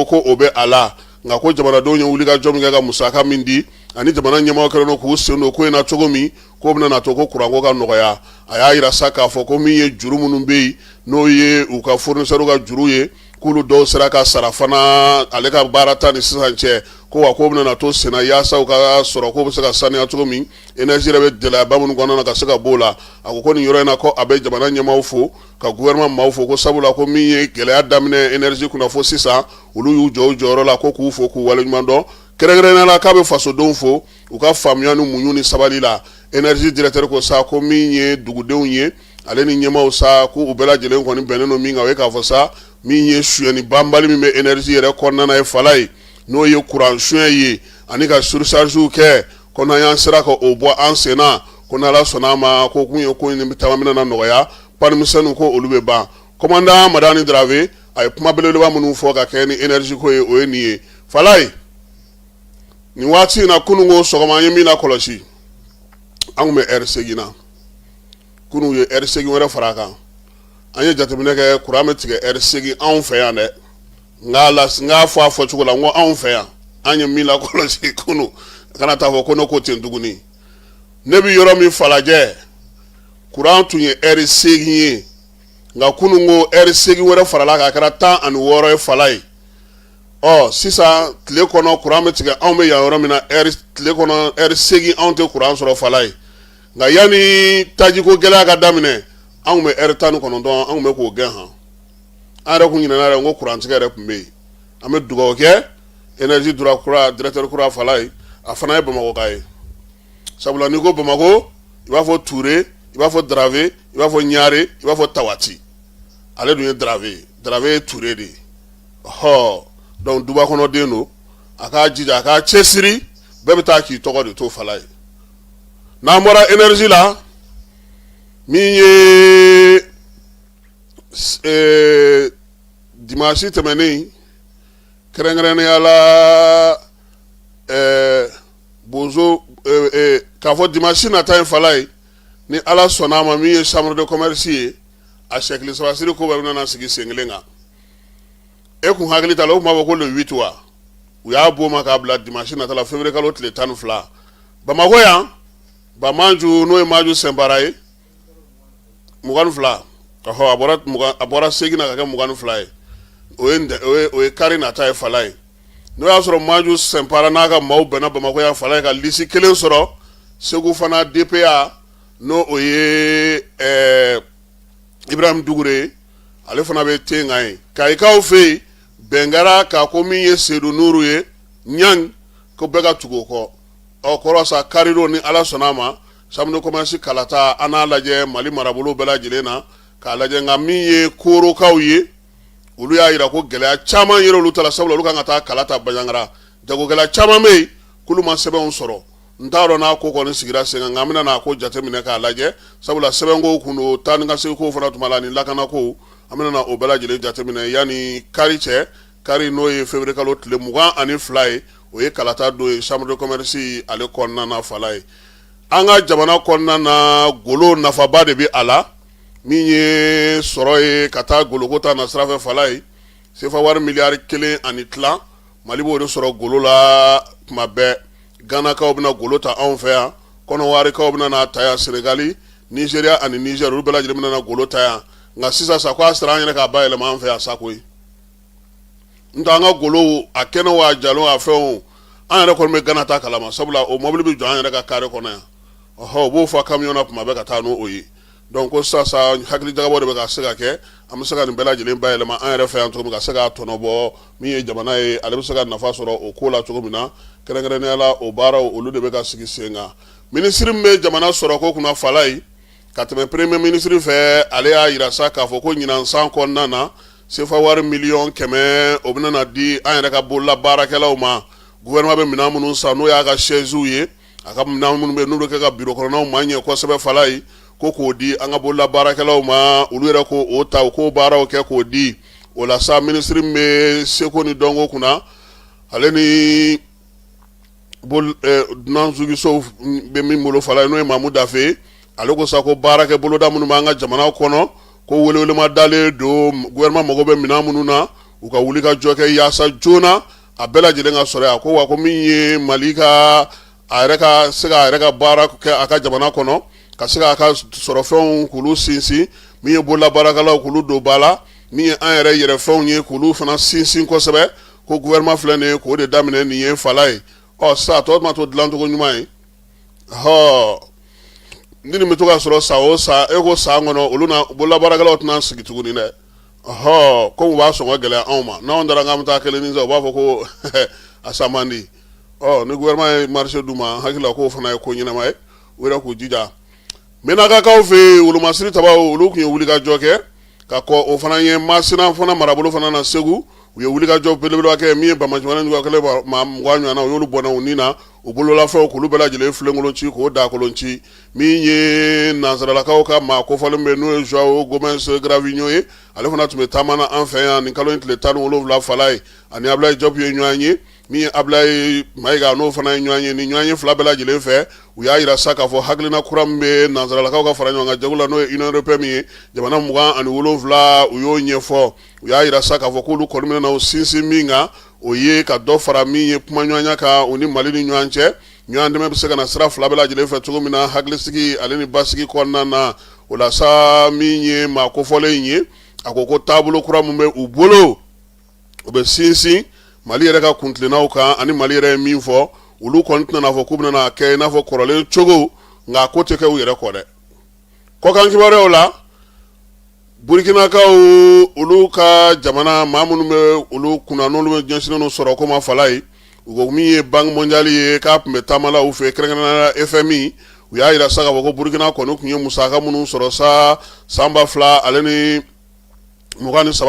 o bɛ a la. Nka ko jamanadenw ye wulikajɔ min kɛ ka musaka min di ani jamana ɲɛmaaw kɛlen don k'u sen don ko in na cogo min, k'o bɛna na to ko kuranko ka nɔgɔya. A y'a jira sa k'a fɔ ko min ye juru minnu bɛ yen, n'o ye u ka fournisseur ka juru ye, k'olu dɔw sera ka sara fana ale ka baara ta ni sisan cɛ, ko wa k'o bɛna na to senna yaasa u ka sɔrɔ k'o bɛ se ka saniya cogo min, énergie yɛrɛ bɛ gɛlɛyaba minnu kɔnɔna na ka se ka b'o la. A ko ko nin yɔrɔ in na, ko a bɛ jamana ɲɛmaaw fo, ka gouvernement maaw fo, ko sabula ko min ye gɛlɛya daminɛ énergie kunna fo sisan, olu y'u jɔ u jɔyɔrɔ la, ko k'u fo k'u waleɲuman dɔn. Kɛrɛnkɛrɛnnenya la, k'a bɛ fasodenw fo u ka faamuya ni muɲu ni sabali la. Énergie directeur ko sa ko min ye dugudenw ye, ale ni ɲɛmaaw sa, ko u bɛɛ lajɛlen kɔni bɛnnen don min kan, o ye k'a fɔ sa min ye suyɛni banbali min bɛ énergie yɛrɛ kɔnɔna na ye fala ye, n'o ye kuran suyɛn ye ani ka surchargew kɛ, ko n'an y'an sera ka o bɔ an sen na, ko n'Ala sɔnna a ma, ko kun ye ko in caman bɛna na nɔgɔya, panne misɛnninw ko olu bɛ ban. Commandant Madani Dramé, a ye kuma belebeleba minnu fɔ ka kɛ ni énergie ko ye, o ye nin ye fala ye. Nin waati in na, kunun ko sɔgɔma, an ye min lakɔlɔsi, an tun bɛ ɛri 8 na. Kunun ye ɛri 8 wɛrɛ fara a kan. An ye jateminɛ kɛ, kuran bɛ tigɛ ɛri 8 anw fɛ yan dɛ. N k'a fɔ a fɔcogo la, n ko anw fɛ yan, an ye min lakɔlɔsi kunun, kana taa fɔ ko ne ko ten tuguni. Ne bɛ yɔrɔ min, Falajɛ, kuran tun ye ɛri 8 ye, nka kunun ko ɛri 8 wɛrɛ farala kan, a kɛra 16 ye fala ye. Ɔ sisan tile kɔnɔ, kuran bɛ tigɛ anw bɛ yan yɔrɔ min na, ɛri tile kɔnɔ ɛri 8, anw tɛ kuran sɔrɔ fala ye. Nka yanni tajiko gɛlɛya ka daminɛ, anw bɛ ɛri 19, anw bɛ k'o gɛn han. An yɛrɛ kun ɲinɛna yɛrɛ ko kurantigɛ yɛrɛ tun bɛ yen. An bɛ dugawu kɛ énergie dura kura directeur kura fala ye. A fana ye Bamakɔka ye, sabula n'i ko Bamakɔ, i b'a fɔ Ture, i b'a fɔ Dramé, i b'a fɔ Ɲare, i b'a fɔ Tawati. Ale dun ye Dramé ye. Dramé ye Ture de ye. Ɔhɔ, donc duba kɔnɔden don. A k'a jija, a k'a cɛsiri, bɛɛ bɛ taa k'i tɔgɔ de to fala ye. N'an bɔra énergie la, min ye dimanche tɛmɛnen, kɛrɛnkɛrɛnnenya la bozo k'a fɔ dimanche nata in fala ye, ni Ala sɔnna a ma, min ye chambre de commerce ye, a sɛkili sabasiri ko bɛɛ bɛna sigi sen kelen kan. E kun hakili t'a la, o tun b'a fɔ ko le 8 wa? U y'a bɔ ma k'a bila dimanche nata la, février kalo tile 12, Bamakɔ yan. Bamaju, n'o ye Maju Sɛnpara ye, 22. Ɔhɔ, a bɔra 20, a bɔra 8 na ka kɛ 22 ye. O ye kari nata ye fala ye. N'o y'a sɔrɔ Maju Sɛnpara n'a ka maaw bɛnna Bamakɔ yan fala ye ka lisi kelen sɔrɔ, Segu fana DPA, n'o o ye Ibrahim Dugure ye, ale fana bɛ ten kan ye. Kayikaw fɛ yen, bɛn kɛra k'a ko min ye Sedu Nuru ye ɲan, ko bɛɛ ka tugu o kɔ. Ɔ kɔrɔ sa, karidon, ni Ala sɔnna a ma, chambre de commerce kalata, an n'a lajɛ Mali marabolo bɛɛ lajɛlen na k'a lajɛ. Nka min ye Korokaw ye, olu y'a jira ko gɛlɛya caman yɛrɛ olu ta la, sabula olu kan ka taa kala ta Banjagara. Jagokɛla caman bɛ yen k'olu ma sɛbɛnw sɔrɔ. N t'a dɔn n'a ko kɔni sigira sen kan, nka an bɛna n'a ko jateminɛ k'a lajɛ, sabula sɛbɛnko kun don, taa ni ka segin ko fana tun b'a la ni lakanako. An bɛna o bɛɛ lajɛlen jateminɛ yanni kari cɛ. Kari, n'o ye février kalo tile 22 ye, o ye kalata don ye chambre de commerce ale kɔnɔna na fala ye. An ka jamana kɔnɔna na, golo nafaba de bɛ a la. Min ye sɔrɔ ye ka taa goloko ta na sira fɛ fala ye, sefa wari miliyari 1.5, Mali b'o de sɔrɔ golo la tuma bɛɛ. Ganakaw bɛna golo ta anw fɛ yan, Kɔnɔwarikaw bɛna n'a ta yan, Senegali, Nizeriya ani Nizɛri, olu bɛɛ lajɛlen bɛna na golo ta yan. Nka sisan sa, ko a sera an yɛrɛ k'a bayɛlɛma an fɛ yan sa koyi. N tɛ an ka golo, a kɛnɛ o, a jalen o, a fɛn o, an yɛrɛ kɔni bɛ Gana ta kalama, sabula o mɔbili bɛ jɔ an yɛrɛ ka kare kɔnɔ yan. Ɔhɔ, u b'o fa kamiyɔn na tuma bɛɛ ka taa n'o ye. Donc ko sisan sa, hakili jagabɔ de bɛ ka se ka kɛ, an bɛ se ka nin bɛɛ lajɛlen bayɛlɛma an yɛrɛ fɛ yan cogo min, ka se k'a tɔnɔ bɔ. Min ye jamana ye, ale bɛ se ka nafa sɔrɔ o ko la cogo min na, kɛrɛnkɛrɛnnenya la, o baaraw, olu de bɛ ka sigi sen kan. Minisiri min bɛ jamana sɔrɔko kunna fala ye, ka tɛmɛ premier ministre fɛ, ale y'a jira sa k'a fɔ ko ɲinan san kɔnɔna na, sefa wari miliyɔn 100, o bɛna na di an yɛrɛ ka bolola baarakɛlaw ma. Gouvernement bɛ minɛn minnu san, n'o y'a ka chaises ye, a ka minɛn minnu bɛ n'olu kɛ ka biro kɔnɔnaw maa ɲɛ kosɛbɛ fala ye, ko k'o di an ka bolola baarakɛlaw ma, olu yɛrɛ ko o ta, u k'o baaraw kɛ k'o di. O la sa, minisiri min bɛ seko ni dɔnko kunna, ale ni dunanjiginsow bɛ min bolo fala ye, n'o ye Mamu Dafe, ale ko sa ko baarakɛ boloda minnu b'an ka jamana kɔnɔ, ko welewelema dalen don, gouvernement mago bɛ minɛn minnu na, u ka wuli ka jɔ kɛ yaasa joona a bɛɛ lajɛlen ka sɔrɔ yan. Ko wa ko min ye Mali ka a yɛrɛ ka se k'a yɛrɛ ka baara kɛ a ka jamana kɔnɔ, ka se k'a ka sɔrɔfɛnw k'olu sinsin, min ye bololabaarakɛlaw k'olu don ba la, min ye an yɛrɛ yɛrɛfɛnw ye k'olu fana sinsin kosɛbɛ, ko gouvernement filɛ nin ye k'o de daminɛ nin ye fala ye. Ɔ sisan a tɔ ma to dilancogo ɲuman ye. Hɔ, ni nin bɛ to ka sɔrɔ san o san, e ko san kɔnɔ olu na bololabaarakɛlaw tɛna sigi tuguni dɛ. Hɔ, komi u b'a sɔngɔ gɛlɛya anw ma, n'anw taara k'an bɛ taa kelen ni san, u b'a fɔ ko a san man di. Ɔ ni gouvernement ye marché d'u ma, n hakili la k'o fana ye ko ɲɛnama ye, u yɛrɛ k'u jija. Menakakaw fɛ yen, wolomasiri tabaw, olu tun ye wulikajɔ kɛ ka kɔ o fana ye Masina fana marabolo fana na Segu. U ye wulikajɔ belebeleba kɛ min ye banbaanciwale juguya kɛlen maa 20 ɲɔgɔnna, u y'olu bɔnɛ u ni na, u bololafɛnw k'olu bɛɛ lajɛlen filenkolon ci, k'o dakolon ci. Min ye nansaralakaw ka maa kofɔlen bɛ, n'o ye Joao Gomes Cravinho ye, ale fana tun bɛ taama na an fɛ yan nin kalo in tile 17 fala ye. Ani Ablaye Diop ye ɲɔgɔn ye, min ye Ablaye Mayiga, n'o fana ye ɲɔgɔn ye. Ni ɲɔgɔn ye fila bɛɛ lajɛlen fɛ, u y'a jira sa k'a fɔ hakilina kura min bɛ nansaralakaw ka fara ɲɔgɔn kan jɛkulu la, n'o ye Union européenne ye, jamana 27, u y'o ɲɛfɔ. U y'a jira sa k'a fɔ k'olu kɔni bɛna u sinsin min kan, o ye ka dɔ fara min ye kumaɲɔgɔnya kan u ni Mali ni ɲɔgɔn cɛ. Ɲɔgɔn dɛmɛ bɛ se ka na sira fila bɛɛ lajɛlen fɛ cogo min na, hakilisigi ale ni basigi kɔnɔna na. O la sa, min ye maa kofɔlen in ye, a ko ko taabolo kura min bɛ u bolo, o bɛ sinsin Mali yɛrɛ ka kuntilennaw kan, ani Mali yɛrɛ ye min fɔ, olu kɔni tɛna n'a fɔ k'u bɛna kɛ i n'a fɔ kɔrɔlen cogo, nka ko tɛ kɛ u yɛrɛ kɔ dɛ. Kɔkan kibaruyaw la, Burukinakaw, olu ka jamana maa minnu bɛ olu kunna, n'olu bɛ ɲɛsinnen don sɔrɔ ko ma fala ye, u ko min ye Banque mondiale ye, k'a tun bɛ taama la u fɛ, kɛrɛnkɛrɛnnenya la FMI, u y'a jira sa k'a fɔ ko Burukina kɔni tun ye musaka minnu sɔrɔ sa san 2023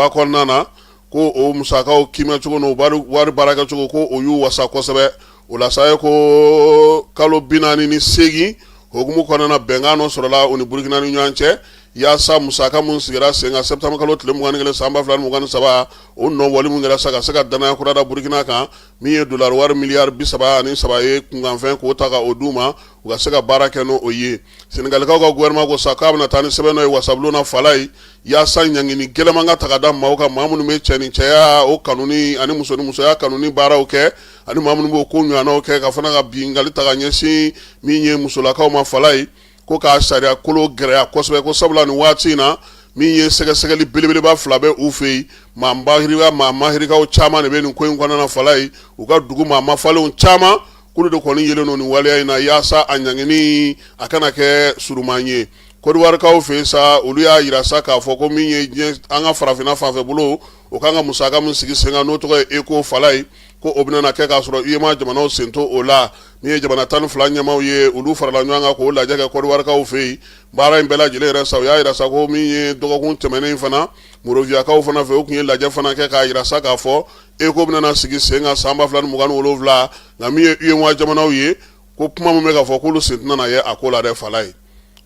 kɔnɔna na, ko o musakaw kiimɛcogo n'o wari baarakɛcogo, ko o y'u wasa kosɛbɛ. O la sa ye ko kalo 48 hukumu kɔnɔna, bɛnkan dɔ sɔrɔla u ni Burukina ni ɲɔgɔn cɛ, yaasa musaka min sigira sen kan septembre kalo tile 21 san 2023, o nɔbɔli min kɛra sa ka se ka danaya kura da Burukina kan, min ye dolari wari miliyari 33 ye kunkanfɛn, k'o ta ka o d'u ma, u ka se ka baara kɛ n'o ye. Senegalikaw ka gouvernement ko sa k'a bɛna taa ni sɛbɛn dɔ ye wasabulon na fala ye, yaasa ɲangini gɛlɛman ka ta ka da maaw kan, maa minnu bɛ cɛ ni cɛya o kanuni ani muso ni musoya kanuni baaraw kɛ, ani maa minnu b'o ko ɲɔgɔnnaw kɛ, ka fana ka binkanni ta ka ɲɛsin min ye musolakaw ma fala ye, ko k'a sariya kolo gɛlɛya kosɛbɛ, ko sabula nin waati in na, min ye sɛgɛsɛgɛli belebeleba fila bɛ u fɛ yen, maa bahirika maa mahirikaw caman de bɛ nin ko in kɔnɔna na fala ye, u ka dugu maa mafalenw caman, k'olu de kɔni yelen don nin waleya in na, yaasa a ɲangini a kana kɛ suruman ye. Kɔdiwarikaw fɛ yen sa, olu y'a jira sa k'a fɔ ko min ye diɲɛ an ka farafinna fanfɛ bolo, o kan ka musaka min sigi sen kan, n'o tɔgɔ ye ECO fala ye, ko o bɛna kɛ k'a sɔrɔ UEMOA jamanaw sen t'o o la. Min ye jamana 12 ɲɛmaaw ye, olu farala ɲɔgɔn kan k'o lajɛ kɛ Kɔdiwarikaw fɛ yen. Baara in bɛɛ lajɛlen yɛrɛ sa, u y'a jira sa ko min ye dɔgɔkun tɛmɛnen in fana, Monrovia-kaw fana fɛ, u tun ye lajɛ fana kɛ k'a jira sa k'a fɔ ECO bɛna sigi sen kan san 2027, nka min ye UEMOA jamanaw ye, ko kuma min bɛ ka fɔ, k'olu sen tɛna ye a ko la dɛ fala ye.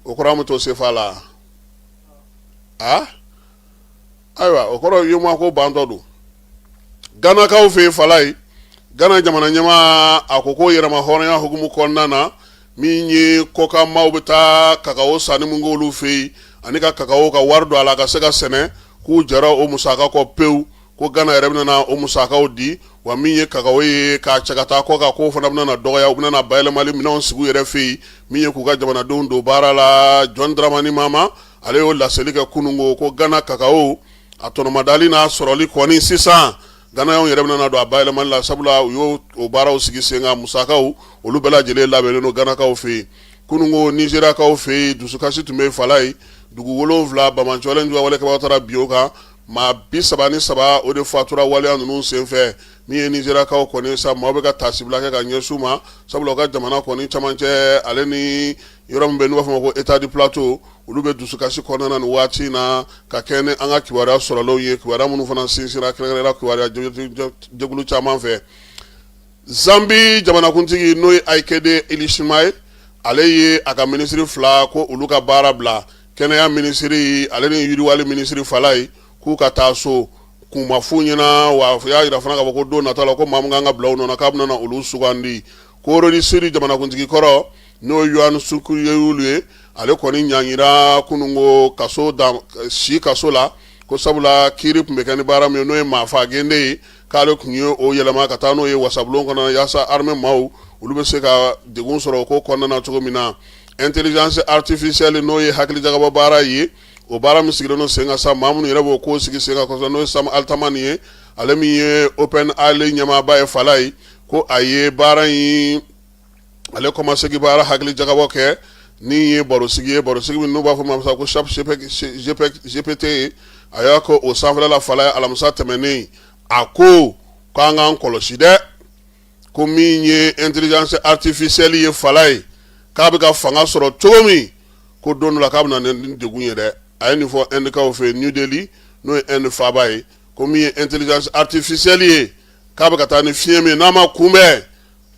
O kɔrɔ an bɛ to CFA la a. Ayiwa, o kɔrɔ UEMOA ko bantɔ don. Ganakaw fɛ yen fala ye, Gana jamana ɲɛmaa, a ko ko yɛrɛma hɔrɔnya hukumu kɔnɔna na, min ye kɔkan maaw bɛ taa kakawo sanni min k'olu fɛ yen, ani ka kakawo ka wari don a la ka se ka sɛnɛ, k'u jɛra o musaka kɔ pewu, ko Gana yɛrɛ bɛna o musakaw di. Wa min ye kakawo ye k'a cɛ ka taa kɔkan, k'o fana bɛna dɔgɔya, u bɛna bayɛlɛmali minɛnw sigi u yɛrɛ fɛ yen, min ye k'u ka jamanadenw don baara la. John Dramani Mahama, ale y'o laseli kɛ kunun, ko Gana kakawo a tɔnɔmadali n'a sɔrɔli kɔni sisan, Ganaw yɛrɛ bɛna don a bayɛlɛmali la, sabula u y'o o baaraw sigi sen kan, musakaw olu bɛɛ lajɛlen labɛnnen don Ganakaw fɛ yen. Kunun ko Nizeriyakaw fɛ yen, dusukasi tun bɛ fala ye, dugu wolonwula banbaanciwale juguya walekɛbaaw taara bin o kan, maa 33 o de fatura waleya ninnu senfɛ. Min ye Nizeriyakaw kɔni sa, maaw bɛ ka taasibila kɛ ka ɲɛsin u ma, sabula u ka jamana kɔni camancɛ ale ni yɔrɔ min bɛ n'u b'a fɔ ma ko État du Plateau, olu bɛ dusukasi kɔnɔna na nin waati in na, ka kɛ ni an ka kibaruya sɔrɔlenw ye, kibaruya minnu fana sinsinra kɛrɛnkɛrɛnnenya kibaruya jɛkulu caman fɛ. Zambi jamanakuntigi, n'o ye Hakainde Hichilema ye, ale ye a ka minisiri fila ko olu ka baara bila, kɛnɛya minisiri ale ni yiriwali minisiri fala ye, k'u ka taa so kun ma f'u ɲɛna. Wa y'a jira fana k'a fɔ ko don nata la, ko maa min kan ka bila u nɔ na, k'a bɛna olu sugandi. Corée du Sud jamanakuntigi kɔrɔ, n'o ye Yoon Suk Yeol ye, ale kɔni ɲangira kununko kaso da si kaso la, ko sabula kiiri tun bɛ kɛ ni baara min ye, n'o ye maafa gende ye. k'ale tun ye o yɛlɛma ka taa n'o ye wasabulon kɔnɔ yaasa armée maaw olu bɛ se ka degun sɔrɔ o ko kɔnɔna na cogo min na. Intelligence artificielle, n'o ye hakilijagabɔ baara ye, o baara min sigilen don sen kan sa, maa minnu yɛrɛ b'o ko sigi sen kan kosɛbɛ, n'o ye Sam Altman ye, ale min ye OpenAI ɲɛmaaba ye Falaye, ko a ye baara in ale kɔmasegin baara hakili jagabɔ kɛ ni ye barosigi ye, barosigi min n'u b'a fɔ ma sa ko Chat GPT ye. A y'a ko o sanfɛla la Falaye alamisa tɛmɛnen, a ko k'an k'an kɔlɔsi dɛ, ko min ye intelligence artificielle ye Falaye, k'a bɛ ka fanga sɔrɔ cogo min, ko don dɔ la k'a bɛ na ni degun ye dɛ. A ye nin fɔ Indekaw fɛ New Delhi, n'o ye Inde faaba ye, ko min ye intelligence artificielle ye, k'a bɛ ka taa ni fiɲɛ min n'a ma kunbɛn,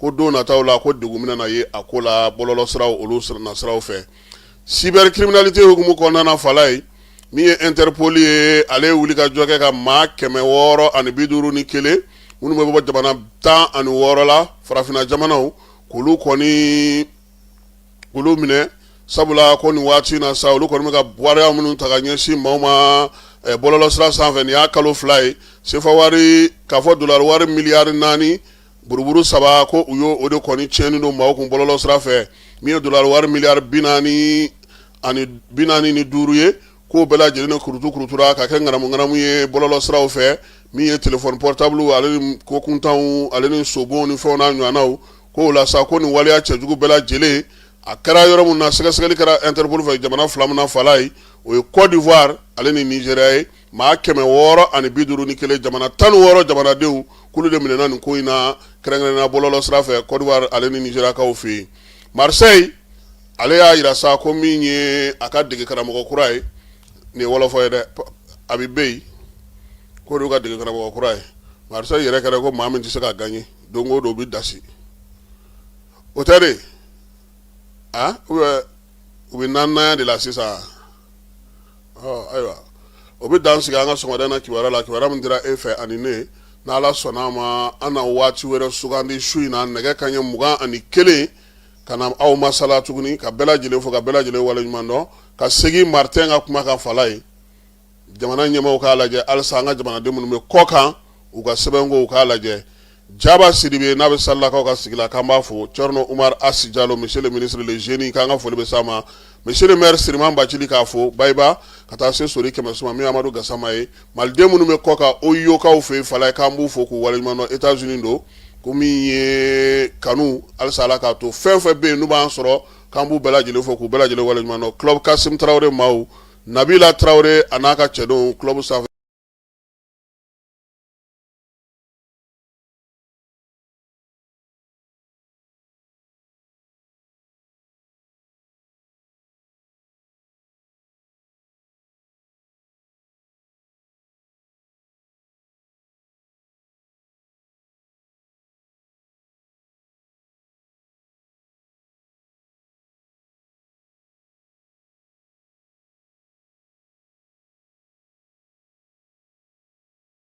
ko don nataw la ko degun bɛna na ye a ko la bɔlɔlɔ siraw olu nasiraw fɛ. Cybercriminalité hukumu kɔnɔna na Falaye, min ye Interpol ye, ale ye wuli ka jɔ kɛ ka maa 651 minnu bɛ bɔ jamana 16 la, farafinna jamanaw, k'olu kɔni olu minɛ, sabula ko nin waati na sa, olu kɔni bɛ ka waleya minnu ta ka ɲɛsin maaw ma bɔlɔlɔsira sanfɛ, nin y'a kalo 2 ye, sefa wari k'a fɔ dolari wari miliyari 4 buruburu 3, ko u y'o o de kɔni tiɲɛni don maaw kun bɔlɔlɔ sira fɛ, min ye dolari wari miliyari 45 ye, k'o bɛɛ lajɛlen de kurutu kurutura ka kɛ ŋanamu ŋanamu ye bɔlɔlɔ siraw fɛ, min ye telefɔni portable ale ni ko kuntanw ale ni sobonw ni fɛnw n'a ɲɔgɔnnaw. Ko o la sa, ko nin waleya cɛjugu bɛɛ lajɛlen a kɛra yɔrɔ min na, sɛgɛsɛgɛli kɛra Interpol fɛ jamana 2 min na Falaye, o ye Côte d'Ivoire ale ni Nigéria ye. Maa 651, jamana 16 jamanadenw, k'olu de minɛna nin ko in na, kɛrɛnkɛrɛnnenya bɔlɔlɔ sira fɛ, Côte d'Ivoire ale ni Nigériakaw fɛ yen. Marseille, ale y'a jira sa ko min ye a ka dege karamɔgɔ kura ye, nin ye wɔlɔfɔ ye dɛ, a bɛ bɛ yen k'o de ka dege karamɔgɔ kura ye. Marseille yɛrɛ kɛra ko maa min tɛ se ka gagner, don o don u bɛ dasi, o tɛ de ah, u bɛ naaninan de la sisan. Ayiwa, o bɛ dan sigi an ka sɔgɔmada na kibaruya la, kibaruya min dira e fɛ ani ne. N'Ala sɔnna a ma, an na waati wɛrɛ sugandi su in na nɛgɛ kanɲɛ 21 ka na aw masala tuguni, ka bɛɛ lajɛlen fo, ka bɛɛ lajɛlen waleɲuman dɔn, ka segin Martin ka kuma kan Falaye. Jamana ɲɛmaaw k'a lajɛ halisa, an ka jamanaden minnu bɛ kɔ kan, u ka sɛbɛnko u k'a lajɛ. Jaba Sidibe n'a bɛ Salilakaw ka sigi la, k'an b'a fo. Thierno Oumar Asi Jalo, monsieur le ministre le jeune, k'an ka foli bɛ s'a ma. Monsieur le maire Siriman Bacili k'a fo, Bayiba ka taa se Sori Kɛmɛsuma, min Amadu Gasama ye. Maliden minnu bɛ kɔ kan Ohiokaw fɛ yen Falaye, k'an b'u fo k'u waleɲuman dɔn. États-Unis don, ko min ye kanu halisa Ala k'a to fɛn fɛn bɛ yen n'u b'an sɔrɔ, k'an b'u bɛɛ lajɛlen fo k'u bɛɛ lajɛlen waleɲuman dɔn. Club Kasim Tarawele maaw, Nabila Tarawele a n'a ka cɛdenw, club sanfɛ.